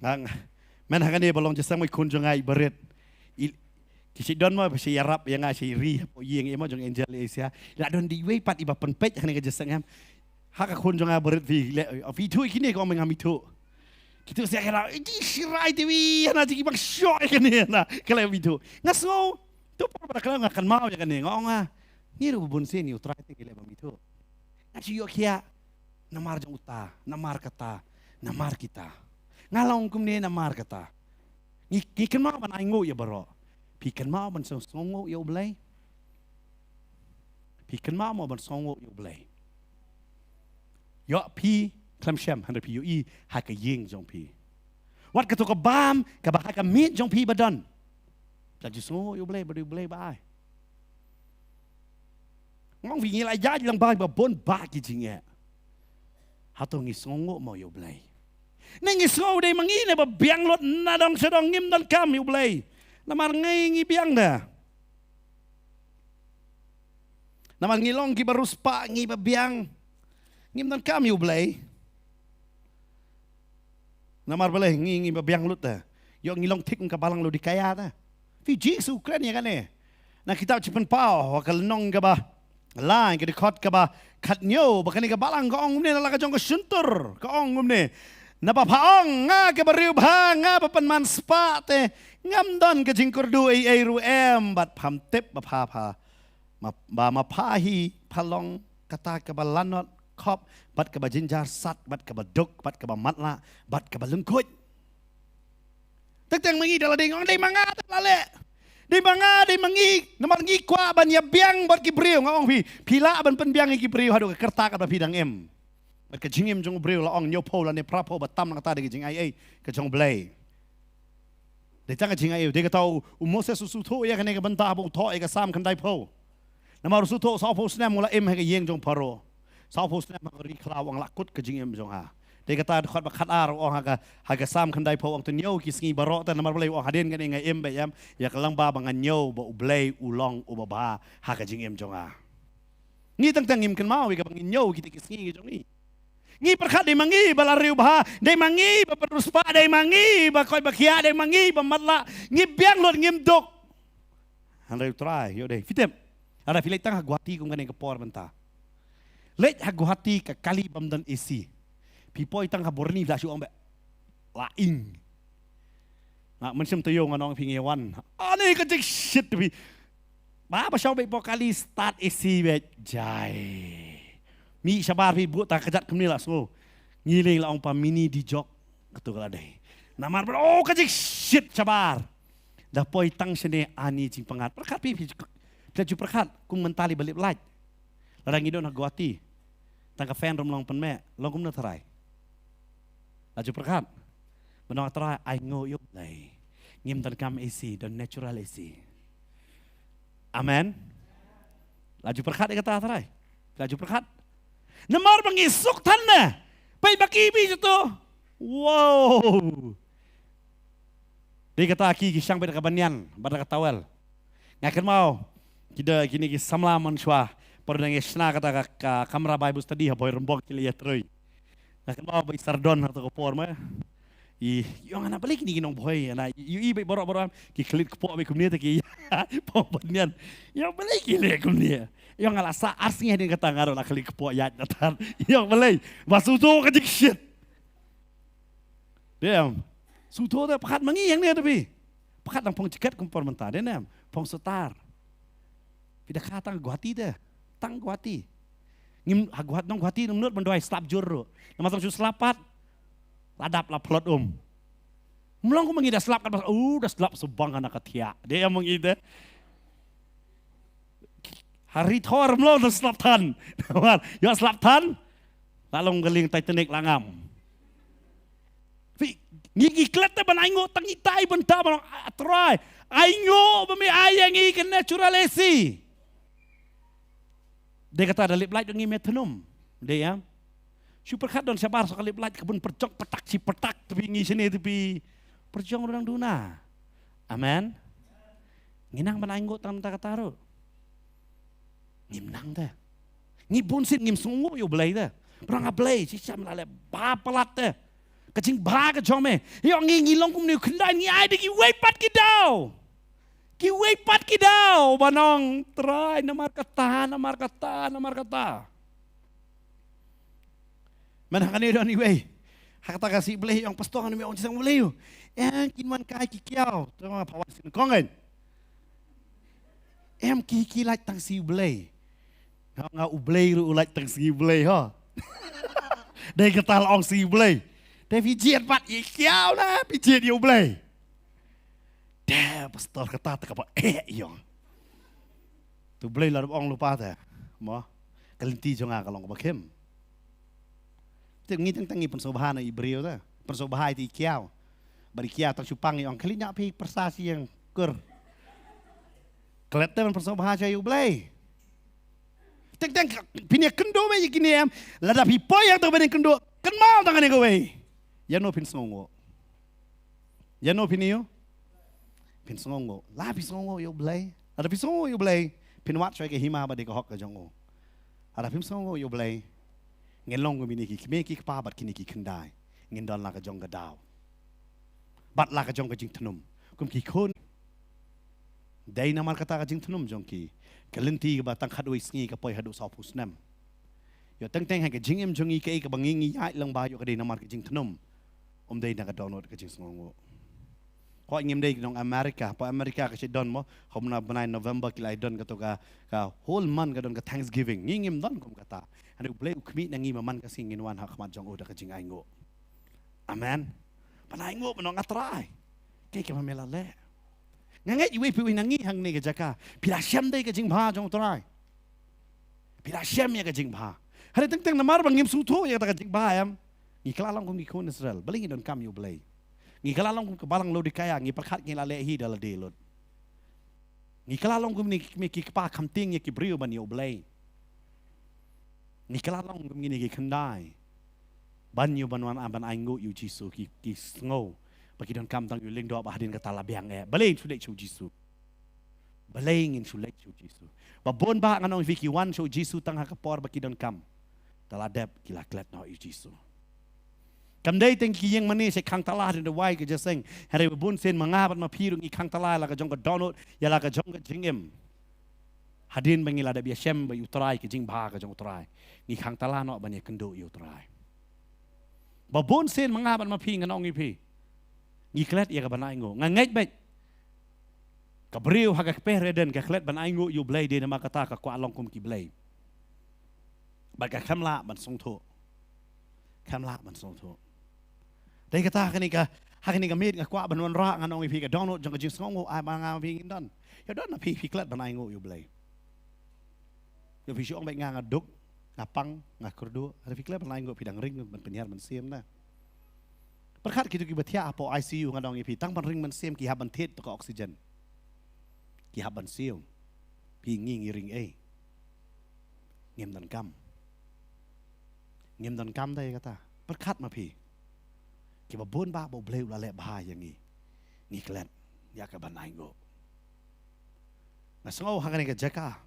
Nga, nga, men ha kane ba long jingïaseng, i khun jong nga iba rit. I, ki shait don mo, ba shait ïarap ïa nga, shait ri hapoh ïing, i mo, jong Angel Asia. La don dei iwei pat iba pynpeit ha kane ka jingïaseng, em. Ha ka khun jong nga ba rit, phi leh, phi ithuh ïa kine? Ka ong, me ngam ithuh. Kito sha ka la, i, shi rai te wi, hana jingibang shoh ïa kane, hana, ka leh, phi ithuh? Nga sngew, to por ba ka la, nga kynmaw ïa kane, nga ong, ah, ngi ruh bun sien ïa u Trai te ngi leh bym ithuh. Nga shu ïoh khiah, namar jong uta, namar kata, namar kita. Nga long kumne namar kata. Ngi, ngi kynmaw ban ainguh ïa baroh. Phi kynmaw ban sngew, sngewnguh ïa u Blei? Phi kynmaw mo ban sngewnguh ïa u Blei? Ïoh phi khlem shem, hynrei phi ïohi ha ka ïing jong phi. Wat kato ka bam, kaba ha ka miet jong phi ba don. Phi la ju sngewnguh ïa u Blei, ba dei u Blei ba ai? Nga ong phi ngi la ïaid lang bha ba bun bah ki jingeh. Hato ngi sngewnguh mo ïa U Blei? Ne ngi sngew dei ma ngi ne ba biang lut na dong sha dong ngim donkam ïa U Blei. Namar ngi ngi biang da. Namar ngi long kiba riewspah ngi ba biang. Ngim donkam ïa U Blei. Namar balei ngi ngi ba biang lut da. Ïoh ngi long thik ka balang Laodikaia da. Phi Jisu kren ïa kane. Na kitab Jingpynpaw ha ka lynnong kaba lai ka dkhot kaba khathynñiew ba kane ka balang ka ong kumne na la ka jong ka shyntur ka ong kumne. Naba pha ong nga kaba riewbha nga ba pynman spah te ngam don ka jingkyrduh ei ei ruh em bad pham tip ba pha pha ma, ba ma pha hi pha long kata kaba lanot khop bad kaba jynjar sat bad kaba duk bad kaba matlah bad kaba lyngkhuid. Teng teng ma ngi da la dei nga ong dei ma nga te la leh. Dei ma nga dei ma ngi namar ngi kwah ban ïa biang bad ki briew nga ong phi phi lah ban pynbiang ïa ki briew haduh ka kyrta kaba phi dang im. Bad ka jingim jong u briew la ong hynñiewphew lane phraphew ba tam na kata dei ka jingaiei ka jong U Blei. Dei tang ka jingaiei dei kata u Moses u sngewthuh ïa kane ka bynta haba u thoh ïa ka Salm khyndaiphew. Namar u sngewthuh sawphew snem u la im ha ka ïing jong Pharaoh. Sawphew snem ha ka ri khlaw u ong la kut ka jingim jong nga. Dei kata dkhot ba khatar u ong ha ka ha ka Salm khyndaiphew u ong to ñiew ki sngi baroh te namar balei u ong hadien kane nga im beit em ïa ka lang ba ba nga ñiew ba U Blei u long uba bha ha ka jingim jong nga. Ngi teng teng ngim kynmaw ïa kaba ngin ñiew kita ki sngi ki jong ngi. Ngi pyrkhat dei ma ngi ba la riewbha, dei ma ngi ba pynriewspah, dei ma ngi ba koit ba khiah, dei ma ngi ba matlah. Ngi biang lut ngim duk. Hynrei U Trai ïoh dei. Phi tip. Lada phi leit tang ha Guwahati kum kane ka por mynta. Leit ha Guwahati ka kali bym don A C. Phi poi tang ha Burnie phi la shu ong beit la ing. Nga mynsiem taïew nga ong phi ngi wan. Ani ka jingshit phi. Ba ba shong beit poi kali start A C beit jai. Mih shabar phi buh ta kjat kumne la sngew. Ngi leng la ong pa mini di jok. Katu ka la dei. Namar ba oh ka jingshit shabar. Da poi tang shane ani jingpyngngad. Pyrkhat phi phi. Phi la ju pyrkhat kum mynta li ba lip lait. Lada ngi don ha Guwahati. Tang ka fan rum long pynmeh. Long kumno tharai. La ju pyrkhat. Mynta tharai ai nguh ïa U Blei. Ngim donkam A C, don natural A C. Amen. La ju pyrkhat ïa kata tharai. La ju pyrkhat. Namar ba ngi suk than ne. Peit ba ki bi jutu. Wow. Dei kata ki ki shang beit da ka banian bad da ka towel. Nga kynmaw ki da kine ki samla mynshuwa. Por nang ïa shna kata ka, ka kamra Bible study ha Bhoirymbong ki la ïa trei. Nga kynmaw ba i Sardon ha kata ka por ma. I ïong ana balei kine ki nongbhoi ana ïohi beit baroh baroh ki khlieh kpoh beit kumne te ki pong banian. Ïong balei ki leh kumne. Ïong nga la sah ar sngi hadien kata nga ruh la khlieh kpoh ïaid na tar. Ïong balei ba sngewthuh ka jingshit. Dei em. Sngewthuh te pyrkhat ma ngi hangne te phi. Pyrkhat dang phong jeket kum por mynta dei em. Phong sotar. Phi da kha tang Guwahati te. Tang Guwahati. Ngim ha Guwahati nong Guwahati ngim nud ban duwai slap jur ruh. Namar tang shu slap pat. La dap la phlot um. Mlong kum ma ngi da slap kat bas. Uh da slap subang ana ka thiah. Dei em ma ngi te. Hari thor mlong da slap than. Namar ïa slap than. La long ka lieng Titanic la ngam. Phi ngi ngi klet te ban ai nguh tang itai bynta ban long, ah, Trai. Ai nguh ba me ai ïa ngi ka natural A C. Dei kata da lip light ngi me thnum. Dei em. Shu pyrkhat don shabar sa ka lip light ka bun pyrjong pyrtak shi pyrtak te phi ngi shane te phi. Pyrjong ruh dang duna. Amen. Ngi nang ban ai nguh tang mynta kata ruh. Ngim nang te. Ngi bun sien ngim sngewnguh ïa U Blei te. Ba nga Blei shisha me la leh ba palat te. Ka jingbha ka jong me. Ïoh ngi ngi long kumne u khyndai ngi ai da kiwei pat ki daw. Kiwei pat ki daw ba nong Trai namar kata namar kata namar kata. Mynta kane don iwei. Ha kata ka sngi Blei ïong pastor ne me ong jingïaseng Blei. Em kin wan kai ki kiaw. To ma phawan sin kong kan. Em ki ki lait tang sngi Blei. Nga nga U Blei ruh u lait tang sngi Blei ho. Dei kata la ong sngi Blei. Dei phi jied pat ïa kiaw na phi jied ïa U Blei. Te pastor kata te kaba eh ïong. Tu Blei la ong lypa te. Mo. Ka lynti jong nga ka long kaba khim. Te ngi teng teng ngi pynsngewbha na i briew te. Pynsngewbha ïa i kiaw. Bad i kiaw tang shu pang ïong khlieh ñiah phi pyrsa shi ïing kur. Klet te ban pynsngewbha sha ïa U Blei. Teng teng phin ïa kynduh beit ïa kine em. Lada phi poi ïa kata ka bynta kynduh, kynmaw tang kane kawei. Ïano phin sngewnguh? Ïano phin ïoh? Phin sngewnguh. La phi sngewnguh ïa U Blei. Lada phi sngewnguh ïa U Blei, phin wad shuwa ïa ka hima bad ïa ka hok ka jong u. Lada phim sngewnguh ïa U Blei, ngin long kum kine ki kmie ki kpa bad kine ki khyndai. Ngin don la ka jong ka daw bad la ka jong ka jingthnum kum ki khun. Dei namar kata ka jingthnum jong ki, ka lynti kaba tang khatwei sngi ka poi haduh sawphew snem. Ïoh teng teng ha ka jingim jong ngi, kaei kaba ngi ngi ïaid lang ba ïoh ka dei namar ka jingthnum. Ym dei na ka dohnud ka jingsngewnguh. Hooid, ngim dei ki nong America, hapoh America ka shu don mo, ha u bnai November ki la don kato ka, ka whole month ka don ka Thanksgiving. Ngi ngim don kum kata. Hynrei U Blei u khmih na ngi ba man ka sngi ngin wan ha khmat jong u da ka jingainguh. Amen. Ban ainguh ban ong, A Trai, kaei kaba me la leh? Nga ngeit iwei pa iwei na ngi hangne ka jaka, phi la shem de ïa ka jingbha jong U Trai. Phi la shem ïa ka jingbha. Hynrei teng teng namar ba ngim sngewthuh ïa kata ka jingbha em, ngi kylla long kum ki khun Israel. Balei ngi donkam ïa U Blei? Ngi kylla long kum ka balang Laodikaia, ngi pyrkhat ngi la leh hi da lade lut. Ngi kylla long kum kine ki kmie ki kpa kham tieng ïa ki briew ban ïa U Blei. Ngi kylla long kum kine ki khyndai ban ïoh ban wan ban ainguh ïa U Jisu, ki, ki sngew ba ki donkam tang ïa u lyngdoh, ba hadien kata la biang eh. Balei ngin shu leit sha U Jisu? Balei ngin shu leit sha U Jisu? Ba bun bah ngan ong ïa phi, ki wan sha U Jisu tang ha ka por ba ki donkam. Te la dep ki la klet noh ïa U Jisu. Kam dei tang ki ïing mane sha khang tala hadien da wai ka jingïaseng. Hynrei ba bun sien ma nga bad ma phi ruh ngi khang tala ïa la ka jong ka dohnud, ïa la ka jong ka jingim. Hadien ba ngi la dep ïashem bad U Trai, ka jingbha ka jong U Trai, ngi khang tala noh ban ïakynduh ïa U Trai. Ba bun sien ma nga bad ma phi ngan ong ïa phi, ngi klet ïa ka ban ainguh. Nga ngeit beit ka briew ha ka kper Eden ka klet ban ainguh ïa U Blei, dei namar kata ka kwah long kum ki blei. Bad ka khlem lah ban sngewthuh. Khlem lah ban sngewthuh. Dei kata ha kane ka, ha kane ka miet nga kwah ban wanrah ngan ong ïa phi, ka dohnud jong ka jingsngewnguh ai ba nga ma phi ngin don. Ïa don na phi, phi klet ban ainguh ïa U Blei? Ïa phi shu ong beit nga, nga duk, nga pang, nga kyrduh. Hynrei phi klet ban ainguh, phi dang ring ban pynhiar mynsiem na. Pyrkhat kito kiba thiah hapoh I C U, ngan ong ïa phi, tang ban ring mynsiem ki hap ban thied to ka oxygen. Ki hap ban siew. Phi, ngi ngi ring ei? Ngim donkam. Ngim donkam de ïa kata. Pyrkhat ma phi, kiba bun bah ba U Blei u la leh bha ïa ngi, ngi klet ïa ka ban ainguh? Nga sngew ha kane ka jaka,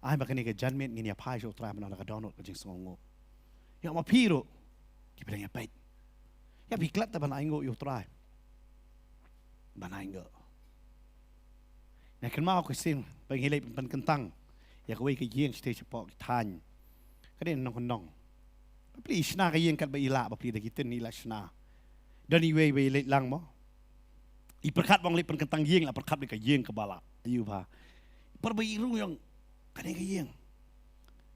ai ba kane ka janmiet ngin ïa phai sha U Trai mynta na ka dohnud ka jingsngewnguh. Ïa ma phi ruh kiba dang ïa peit, ïa phi klet te ban ainguh ïa U Trai? Ban ainguh. Nga kynmaw ka sien ba ngi leit pynkyntang ïa kawei ka ïing shatei shapoh ki thaiñ. Ka dei nongkyndong. Ba plie i shna ka ïing katba i lah, ba plie da ki tin i la shna. Don iwei ba i leit lang mo, i pyrkhat ba ong leit pynkyntang ïing, la pyrkhat ba ka ïing kaba lah. Ayu ba. Par ba i rung ïong, kane ka ïing,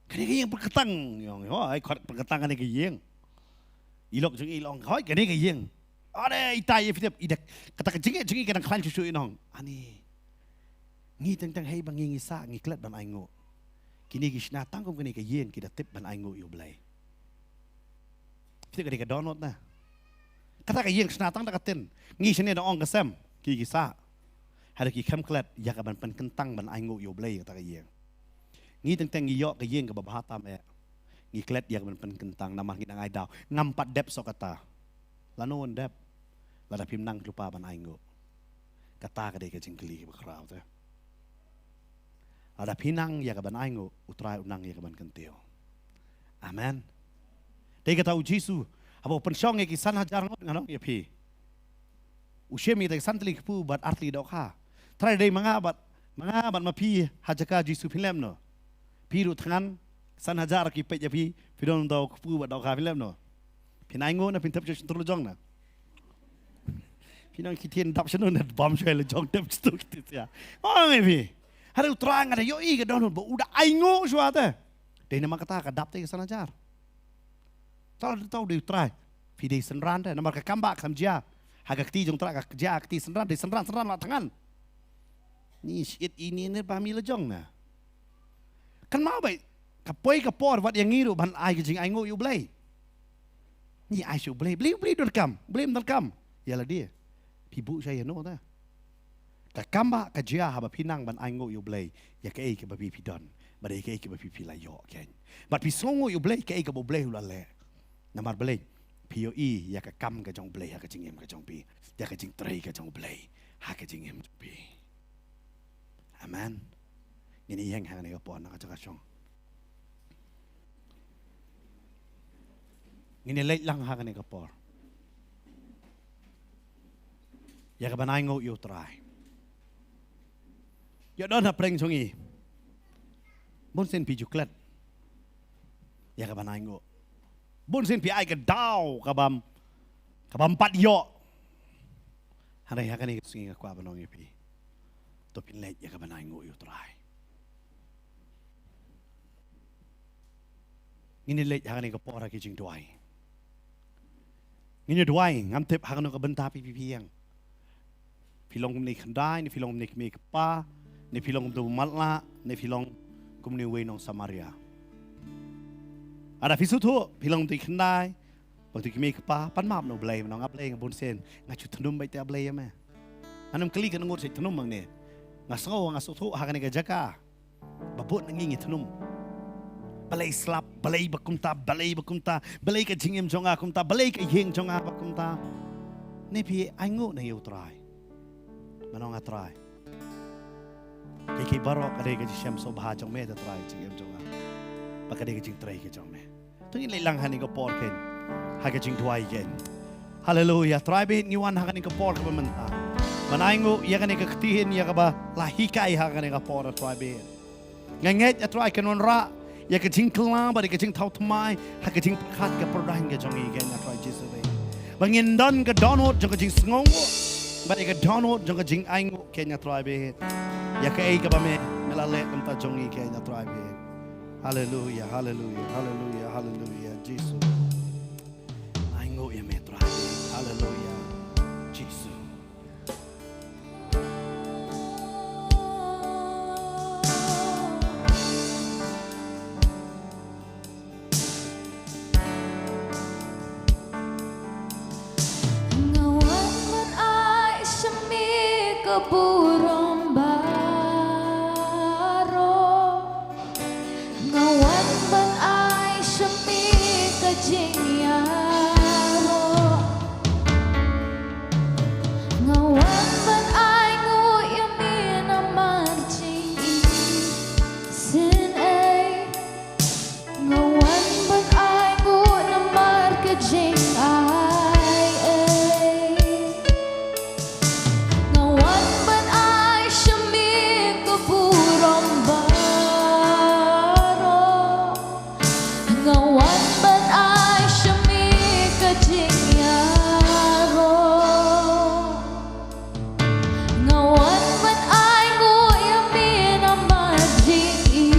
kane ka ïing pyrkhatang ïong, ïong, ai khot pyrkhatang kane ka ïing. I lok jong i la ong, hoi, kane ka ïing. Are, itai ïa phi tip, i dak, kata ka jingeh jong i ka dang khlaiñ shuh shuh, i ong, ani, ngi teng teng hei ba ngi ngi sah, ngi klet ban ainguh. Kine ki shna tang kum kane ka ïing, ki da tip ban ainguh ïa U Blei. Phi tip ka dei ka dohnud na. Kata ka ïing shna tang da ka tin. Ngi shane da ong ka sem, ki ki sah. Hynrei ki khlem klet ïa ka ban pynkyntang ban ainguh ïa U Blei kata ka ïing. Ngi teng teng ngi ïoh ka ïing kaba bha tam eh, ngi klet ïa ka ban pynkyntang namar ngi dang ai daw. Ngam pat dep soh kata. Lano yn dep? Lada phim nang lypa ban ainguh. Kata ka dei ka jingkylli kaba khraw te. Lada phi nang ïa ka ban ainguh, U Trai u nang ïa ka ban kyntiew. Amen. Dei kata U Jisu haba u pynshong ïa ki san hajar ngut, ngan ong ïa phi, u shim ïa ki san tylli ki kpu bad ar tylli dohkha. Trai, dei ma nga bad, ma nga bad ma phi ha jaka Jisu, phin leh kumno? Phi ruh thngan, san hajar ki peit ïa phi, phi don da u kpu bad dohkha, phin leh kumno? Phin ainguh na phin thep sha shyntur la jong na? Phin ong, ki ktien dap shano na bam shwa la jong, thep shyntur ki ktien sia. Ong ïa phi, hynrei U Trai nga da ïohi ka dohnud ba u da ainguh shuwa te. Dei namar kata ka dap te ka san hajar. Tang da tau dei U Trai, phi dei synran te, namar ka kam ba kam jia ha ka kti jong U Trai, ka jia ha ka kti synran, dei synran, synran la thngan. Ni shit ini ne ba mi la jong na. Kynmaw beit, ka poi ka por wat ïa ngi ruh ban ai ka jingainguh ïa U Blei. Ngi ai sha U Blei, Blei, U Blei donkam, U Blei ym donkam ïa lade. Phi buh sha ïa no ta? Ka kam ba ka jia haba phi nang ban ainguh ïa U Blei ïa kaei kaba phi phi don. Ba dei kaei kaba phi, phi la ïoh kein. Bad phi sngewnguh ïa U Blei kaei kaba U Blei u la leh. Namar balei? Phi ïohi ïa ka kam ka jong U Blei ha ka jingim ka jong phi, ïa ka jingtrei ka jong U Blei ha ka jingim jong phi. Amen. Ngin ïeng ha kane ka por na ka jaka shong. Ngin ïaleit lang ha kane ka por ïa ka ban ainguh ïa U Trai. Ïa don ha pdeng jong ngi. Bun sien phi ju klet ïa ka ban ainguh. Bun sien phi ai ka daw ka bym, ka bym pat ïoh. Hynrei ha kane ka sngi nga kwah ban ong ïa phi, to phin leit ïa ka ban ainguh ïa U Trai. Ngin ïaleit ha kane ka por ha ki jingduwai. Ngin ïa duwai, ngam tip ha kano ka bynta phi, phi, phi ïeng. Phi long kumne khyndai, ne phi long kumne kmie kpa, ne phi long kumne matlah, ne phi long kumne uwei nong Samaria. Lada phi sngewthuh phi long kumne khyndai, bad kumne kmie kpa, pan map na U Blei, mynta nga Blei nga bun sien, nga shu thnum beit te Blei ïa me. Ngan ym kylli ka ngut sha thnum hangne. Nga sngew, nga sngewthuh ha kane ka jaka ba bun na ngi ngi thnum. Balei slap, balei ba kumta, balei ba kumta, balei ka jingim jong nga kumta, balei ka ïing jong nga ba kumta. Ne phi ainguh na ïa U Trai. Mynta nga Trai, kaei kaei baroh ka dei ka jingshem sngewbha jong me te Trai, jingim jong nga. Ba ka dei ka jingtrei ka jong me. To ngin leit lang ha kane ka por kein, ha ka jingduwai kein. Haleluya. Trai bad ngi wan ha kane ka por kaba mynta ban ainguh ïa kane ka ktien ïa kaba la hikai ha kane ka por, Trai bad nga ngeit, Trai, kan wanrah ïa ka jingkylla bad ïa ka jingthaw thymmai ha ka jingpyrkhat ka pyrdain ka jong ngi kein, Trai Jisu bad ba ngin don ka dohnud jong ka jingsngewnguh bad ïa ka dohnud jong ka jingainguh kein, Trai bad ïa kaei kaba me, me la leh kumta jong ngi kein, Trai bad. Haleluya, haleluya, haleluya, haleluya, Jisu. Ainguh ïa me Trai. Haleluya, Jisu. Nga wan ban ai sha me ka burom baroh. Nga wan ban ai sha me ka jingïaroh. Nga wan ban ainguh ïa me namar jingisynei. Nga wan ban ainguh namar ka jingai ei. Nga wan ban ai sha me ka burom baroh. Nga wan ban ai sha me ka jingïaroh. Nga wan ban ainguh ïa me namar jingisynei.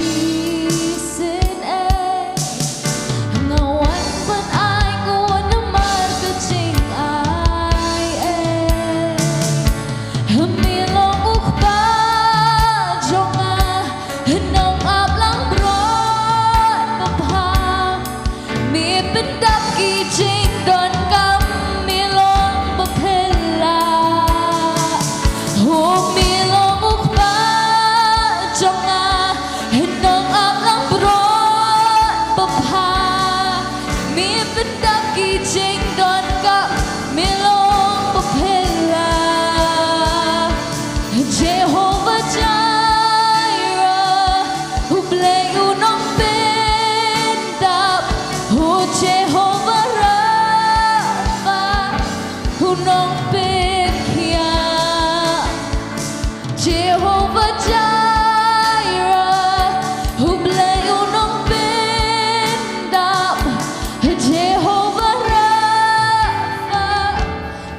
Nga wan ban ainguh namar ka jingai ei. Me long u kpa jong nga, nong ap langbrot babha. Me pyndap ki jingdonkam, me long ba phylla. Oh, me long u kpa jong nga, nong ap langbrot babha. Me pyndap ki jingdonkam, me long ba phylla. Jehovah Jireh, U Blei u nongpyndap, oh Jehovah Rapha, u nongpynkhiah. Jehovah Jireh, U Blei u nongpyndap, Jehovah Rapha,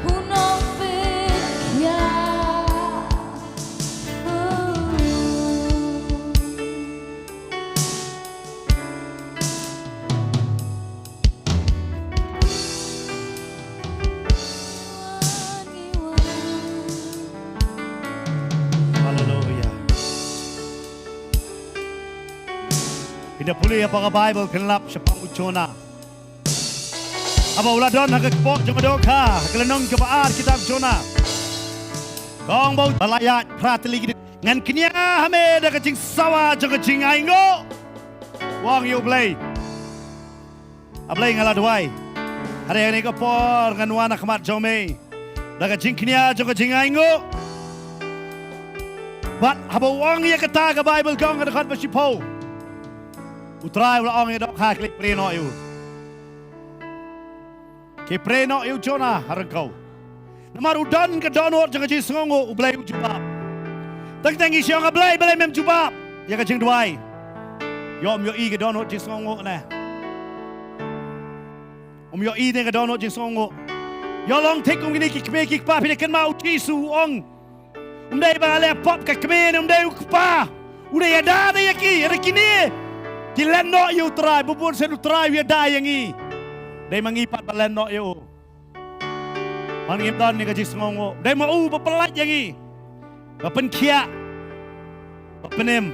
u nongpynkhiah. Haleluya. Phin da pule ïa ka Baibl, phin lap shaphang u Jonah. Haba u la don ha ka kpoh jong ka dohkha, ha ka lynnong kaba ar kitab Jonah. Ka ong ba u la ïaid phra tylli ki Ngan kñia ha me da ka jingsawa jong ka jingainguh, u ong ïa U Blei. A Blei, nga la duwai. Hynrei ha kane ka por ngan wan ha khmat jong me da ka jingkñia jong ka jingainguh. Bad haba u ong ïa kata, ka Baibl ka ong ha ka dkhot ba shiphew, U Trai u la ong ïa u dohkha, ki leit pre noh ïa u. Ki pre noh ïa u Jonah ha ryngkew. Namar u don ka dohnud jong ka jingsngewnguh, U Blei u jubab. Tang tang ngi shu ong, A Blei, balei mem jubab ïa ka jingduwai? Ïoh, um ïohi ka dohnud jingsngewnguh ne. Um ïohi ne ka dohnud jingsngewnguh. Ïoh, long thik kum kine ki kmie ki kpa, phi da kynmaw, U Jisu u ong, um dei ba la leh pop ka kmie ne um dei u kpa. U dei, ïada ïa ki, hynrei kine ki len noh ïa U Trai, ba bun sien U Trai u ïada ïa ngi. Dei ma ngi pat ba len noh ïa u. Man ngim don ïa ka jingsngewnguh. Dei ma u ba pyllait ïa ngi, ba pynkhiah, ba pynim.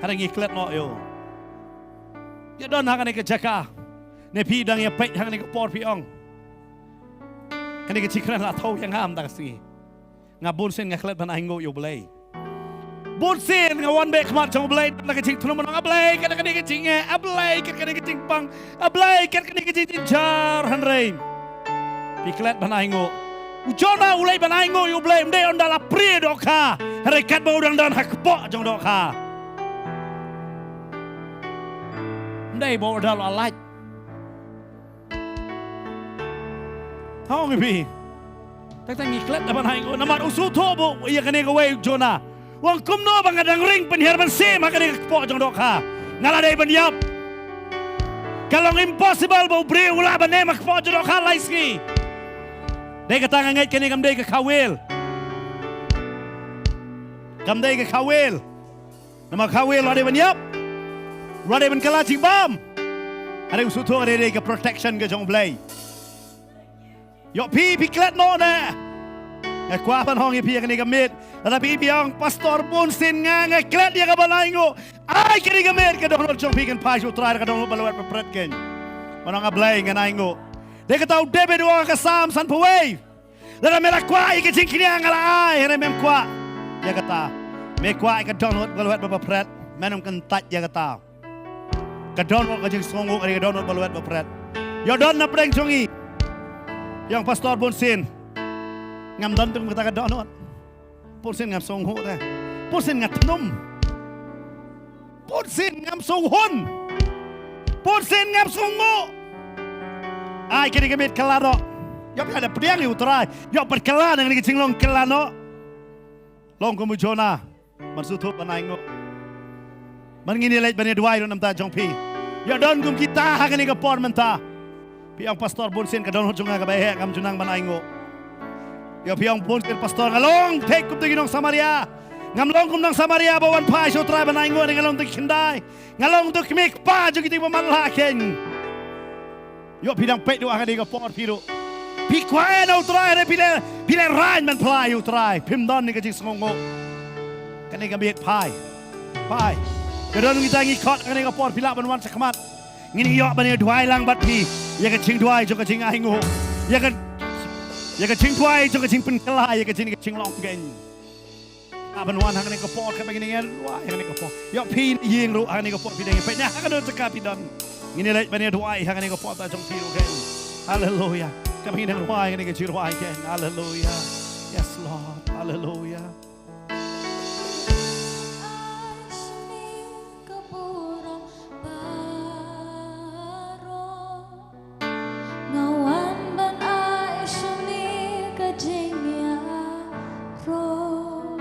Hynrei ngi klet noh ïa u. Ïa don ha kane ka jaka, ne phi dang ïa peit ha kane ka por, phi ong, kane ka jingkren la thew ïa nga mynta ka sngi. Nga bun sien nga klet ban ainguh ïa U Blei. Bun sien nga wan beh khmat jong U Blei da ka jingthnum, nga ong, A Blei, kane, kane ka jingeh, A Blei, kane, kane ka jingpang, A Blei, kane, kane ka jingjynjar, hynrei phi klet ban ainguh. U Jonah u leit ban ainguh ïa U Blei, ym dei ynda la prie dohkha, hynrei katba u dang don ha kpoh jong dohkha. Ym dei ba u da la lait. Hooid phi. Tang tang ngi klet da ban ainguh namar u sngewthuh bha ïa kane kawei u Jonah. U ong, kumno ba nga dang ring pynhiar mynsiem ha kane ka kpoh jong dohkha, nga la dei ban ïap. Ka long impossible ba u briew u lah ban im ha kpoh jong dohkha lai sngi. Dei kata nga ngeit kane kam dei ka khawel. Kam dei ka khawel. Namar khawel u la dei ban ïap, u la dei ban kylla jingbam. Hynrei u sngewthuh ka dei, dei ka protection ka jong U Blei. Ïoh phi, phi klet noh ne? Nga kwah ban ong ïa phi ha kane ka miet. Lada phi, phi ong, Pastor Bunsien, nga, nga klet ïa ka ban ainguh. Ai kane ka miet ka dohnud jong phi kan phai sha U Trai da ka dohnud ba lwet ba pret kein. Ban ong, A Blei, ngan ainguh. Dei kata u David u ong ha ka Salm sanphew wei. Lada me la kwah ïa ka jingkñia nga la ai, hynrei mem kwah ïa kata. Me kwah ïa ka dohnud ba lwet ba pret, men ym kyntait ïa kata. Ka dohnud ka jingsngewnguh ka dei ka dohnud ba lwet ba pret. Ïoh don na pdeng jong ngi, ïa ong Pastor Bunsien, ngam don tang kata ka dohnud. Bunsien ngam sngewnguh te. Bunsien nga thnum. Bunsien ngam sngewnguh. Bunsien ngam sngewnguh. Ai kane ka miet kylla noh. Ïoh phi la pdiang ïa U Trai. Ïoh pat kylla na kane ka jinglong, kylla noh. Long kum u Jonah. Ban sngewthuh ban ainguh. Ban ngin ïa leit ban ïa duwai ruh namar jong phi. Ïoh don kum kita ha kane ka por mynta. Phi ong Pastor Bunsien ka dohnud jong nga kaba heh, ngam ju nang ban ainguh. Ïoh phi ong Bunsien Pastor nga long thik kum tu ki nong Samaria. Ngam long kum nong Samaria ba wan phai sha U Trai ban ainguh, nga long tu ki khyndai. Nga long tu ki kmie kpa jong kito ba man la kein. Ïoh phi dang peit ruh ha kane ka por phi ruh. Phi kwah ïa U Trai ne phi leh, phi leh rain ban phla ïa U Trai. Phim don ïa ka jingsngewnguh. Kane ka miet phai. Phai. Ka don kita ngi khot ha kane ka por phi lah ban wan shakhmat. Ngin ïoh ban ïa duwai lang bad phi ïa ka jingduwai jong ka jingainguh, ïa ka, ïa ka jingduwai jong ka jingpynkylla, ïa ka jing, ka jinglong kein. Ka ban wan ha kane ka por, ka ban ngin ïa duwai ha kane ka por. Ïoh phi ïing ruh ha kane ka por phi dang ïa peit na ha kano jaka phi don. Ngin ïa leit ban ïa duwai ha kane ka por ta jong phi ruh kein. Haleluya. Ka ban ngin ïa duwai ha kane ka jingduwai kein. Haleluya. Yes Lord. Haleluya. Ai sha me ka burom baroh. Nga wan ban ai sha me ka jingïaroh.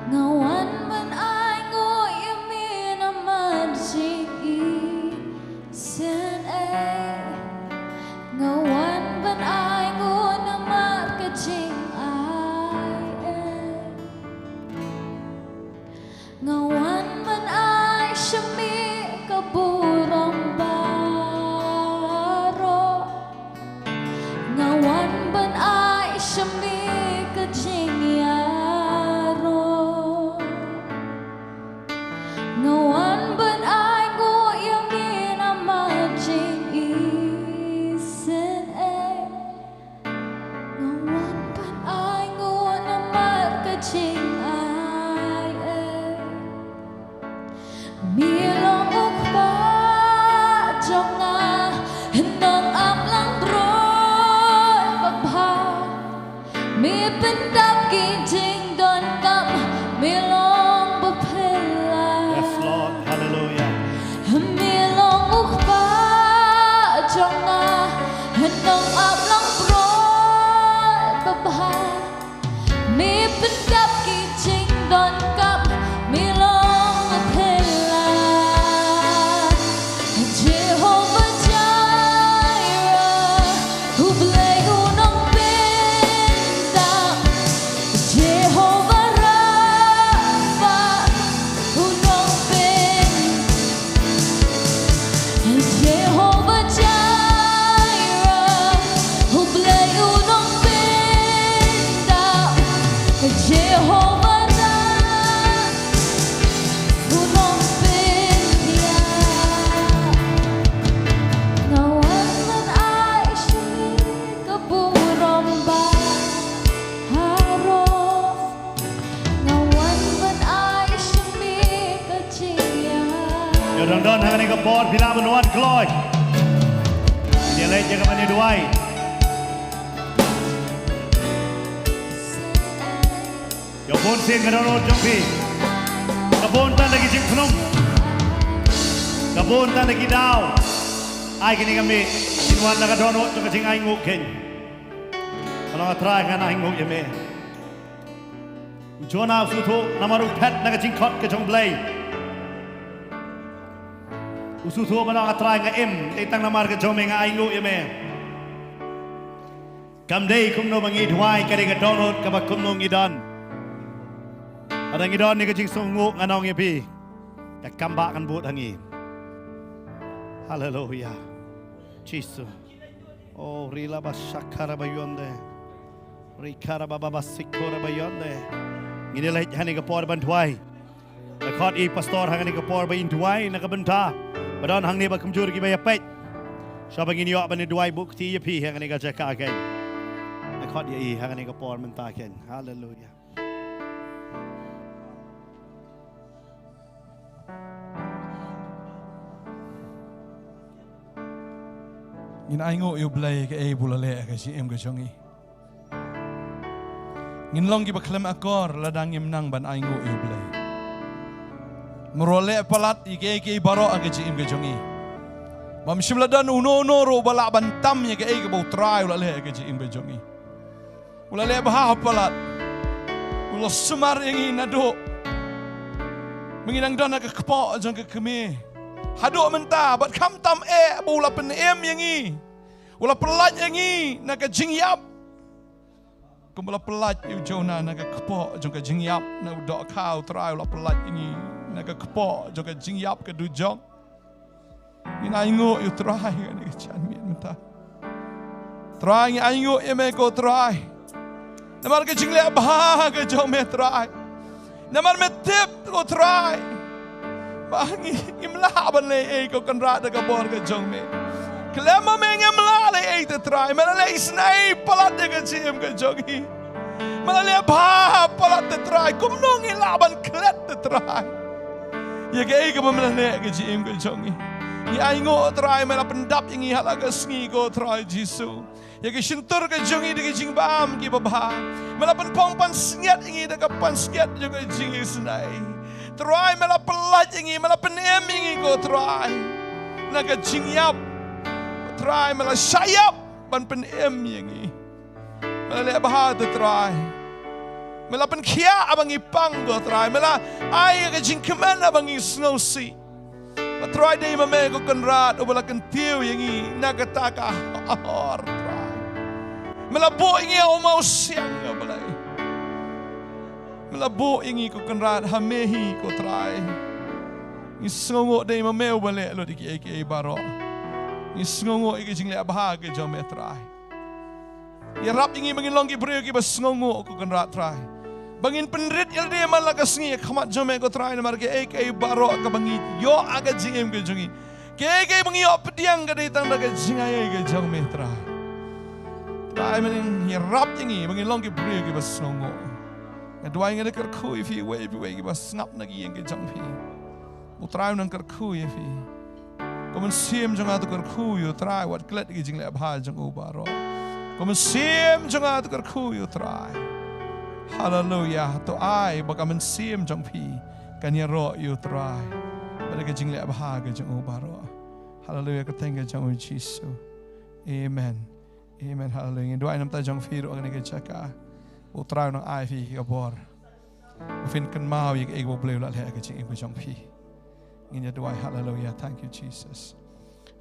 Nga wan ban ainguh ïa me namar jingïaseng. Nga wan ban ainguh namar ka jingai. Me long u kpa jong nga, nong ap lang broi babha. Me pyndap ki jingdonkam, me long baphylla. Yes, Lord. Hallelujah. Me long u kpa jong nga, nong ap lang broi babha. Me pyndap ki jingdonkam, me long baphylla. Jehovah Jireh, u Blei u nongpyndap. Jehovah Rapha, u nongpyndap. Jehovah Jireh, u Blei u nongpyndap. Jehovah Rapha, u nongpyndap. Nga wan ban ai sha me ka burom baroh. Nga wan ban ai sha me ka jingïaid. Ïa dang don hangne ka por phi lah ban wan kloi. Ïa leit ïa ka ban ïa duwai. Ïa bun sien ka download jong phi. Ka bun tang da ki jingpynlong. Ka bun tang da ki daw. Ai kine ka mih. Kin wan da ka download jong ka jingainguh kein. Ka long, A Trai, ngan ainguh ïa me. U Jonah u sngewthuh namar u phet na ka jingkhot ka jong Blei. U sngewthuh ban ong, A Trai, nga im, dei tang namar ka jong me nga ainguh ïa me. Kam dei kumno ba ngi duwai, ka dei ka download kaba kumno ngi don. Lada ngi don ïa ka jingsngewnguh, ngan ong ïa phi, ka kam ba kan bud ha ngi. Haleluya. Jisu. Oh, rila ba shakara ba yonde. Rikara ba ba ba sikora ba yonde. Ngin ïa leit hangne ka por ban duwai. Nga khot ïa i pastor hangne ka por ba in duwai na ka bynta ba don hangne ba kumjuh ki ba ïa peit. Sha ba ngin ïoh ban ïa duwai buh kti ïa phi hangne ka jaka kein. Nga khot ïa i hangne ka por mynta kein. Haleluya. Ngin ainguh ïa u Blei kaei ba u la leh ha ka jingim ka jong ngi. Ngin long kiba khlem akor lada ngim nang ban ainguh ïa u Blei. Namar u la leh palat ïa kaei kaei baroh ha ka jingim ka jong ngi. Bym shym la don uno uno ruh ba lah ban tam ïa kaei kaba u Trai u la leh ha ka jingim ka jong ngi. U la leh bha palat. U la sumar ïa ngi naduh ba ngi dang don ha ka kpoh jong ka kmie haduh mynta, bad khamtam eh ba u la pynim ïa ngi. U la pyllait ïa ngi na ka jingïap. Kumba la pyllait ïa u Jonah na ka kpoh jong ka jingïap, na u dohkha, u Trai u la pyllait ïa ngi na ka kpoh jong ka jingïap ka dujok. Ngin ainguh ïa u Trai ha kane ka janmiet mynta. Trai, ngi ainguh ïa me ko Trai. Namar ka jingleh bha ka jong me Trai. Namar me tip ko Trai ba ngi, ngim lah ban leh ei ko Kynrad da ka bor ka jong me. Khlem ma me ngim lah leh ei te Trai. Me la leh isynei palat ïa ka jingim ka jong ngi. Me la leh bha palat te Trai. Kumno ngi lah ban klet te Trai ïa kaei kaba me la leh ka jingim ka jong ngi. Ngi ainguh Trai, me la pyndap ïa ngi ha la ka sngi ko Trai Jisu. Ïa ki shyntur ka jong ngi da ki jingbam kiba bha. Me la pynpong pansngiat ïa ngi da ka pansngiat jong ka jingisynei. Trai, me la pyllait ïa ngi, me la pynim ïa ngi ko Trai na ka jingïap. Trai, me la shah ïap ban pynim ïa ngi. Me la leh bha te Trai. Me la pynkhiah haba ngi pang ko Trai. Me la ai ïa ka jingkmen haba ngi sngewsih. Ba Trai, dei ma me ko Kynrad uba la kyntiew ïa ngi na kata ka hor Trai. Me la buh ïa ngi ha u mawsiang ko Blei. Me la buh ïa ngi ko Kynrad ha me hi ko Trai. Ngi sngewnguh dei ma me uba leh lut ïa kiei kiei baroh. Ngi sngewnguh ïa ka jingleh bha ka jong me Trai. Ïarap ïa ngi ba ngin long ki briew kiba sngewnguh ko Kynrad Trai. Ba ngin pynrit ïa lade man la ka sngi ha khmat jong me ko Trai, namar kaei kaei baroh kaba ngi ïoh ha ka jingim ka jong ngi, kaei kaei ba ngi ïoh pdiang ka dei tang da ka jingaiei ka jong me Trai. Trai, me ïarap ïa ngi ba ngin long ki briew kiba sngewnguh. Nga duwai, nga da kyrkhu ïa phi uwei pa uwei kiba sngap na ki ïing ki jong phi. U Trai u nang kyrkhu ïa phi. Ko mynsiem jong nga to kyrkhu ïa u Trai, wat klet ïa ki jingleh bha jong u baroh. Ko mynsiem jong nga to kyrkhu ïa u Trai. Haleluya. To ai ba ka mynsiem jong phi kan ïaroh ïa u Trai bad ïa ka jingleh bha ka jong u baroh. Haleluya. Ka kyrteng ka jong u Jisu. Amen. Amen. Haleluya. Ngin duwai namar jong phi ruh ha kane ka jaka. U Trai u nang ai phi ka bor. Phin kynmaw ïa kaei kaba U Blei u la leh ha ka jingim ka jong phi. Ngin ïa duwai. Haleluya. Thank you, Jesus.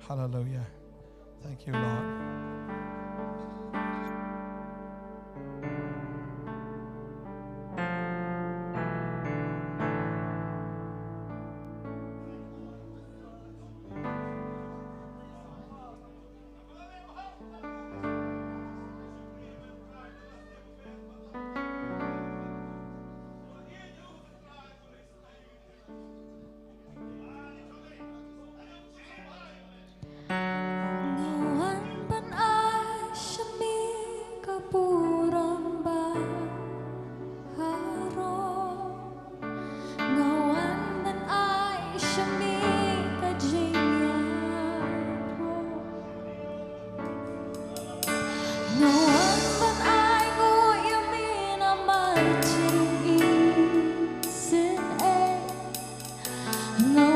Haleluya. Thank you, Lord. Nga wan ban ai sha me ka burom baroh. Nga wan ban ai sha me ka jingïaroh. Nga wan ban ai nguh ïa me namar jingïaseng. Nga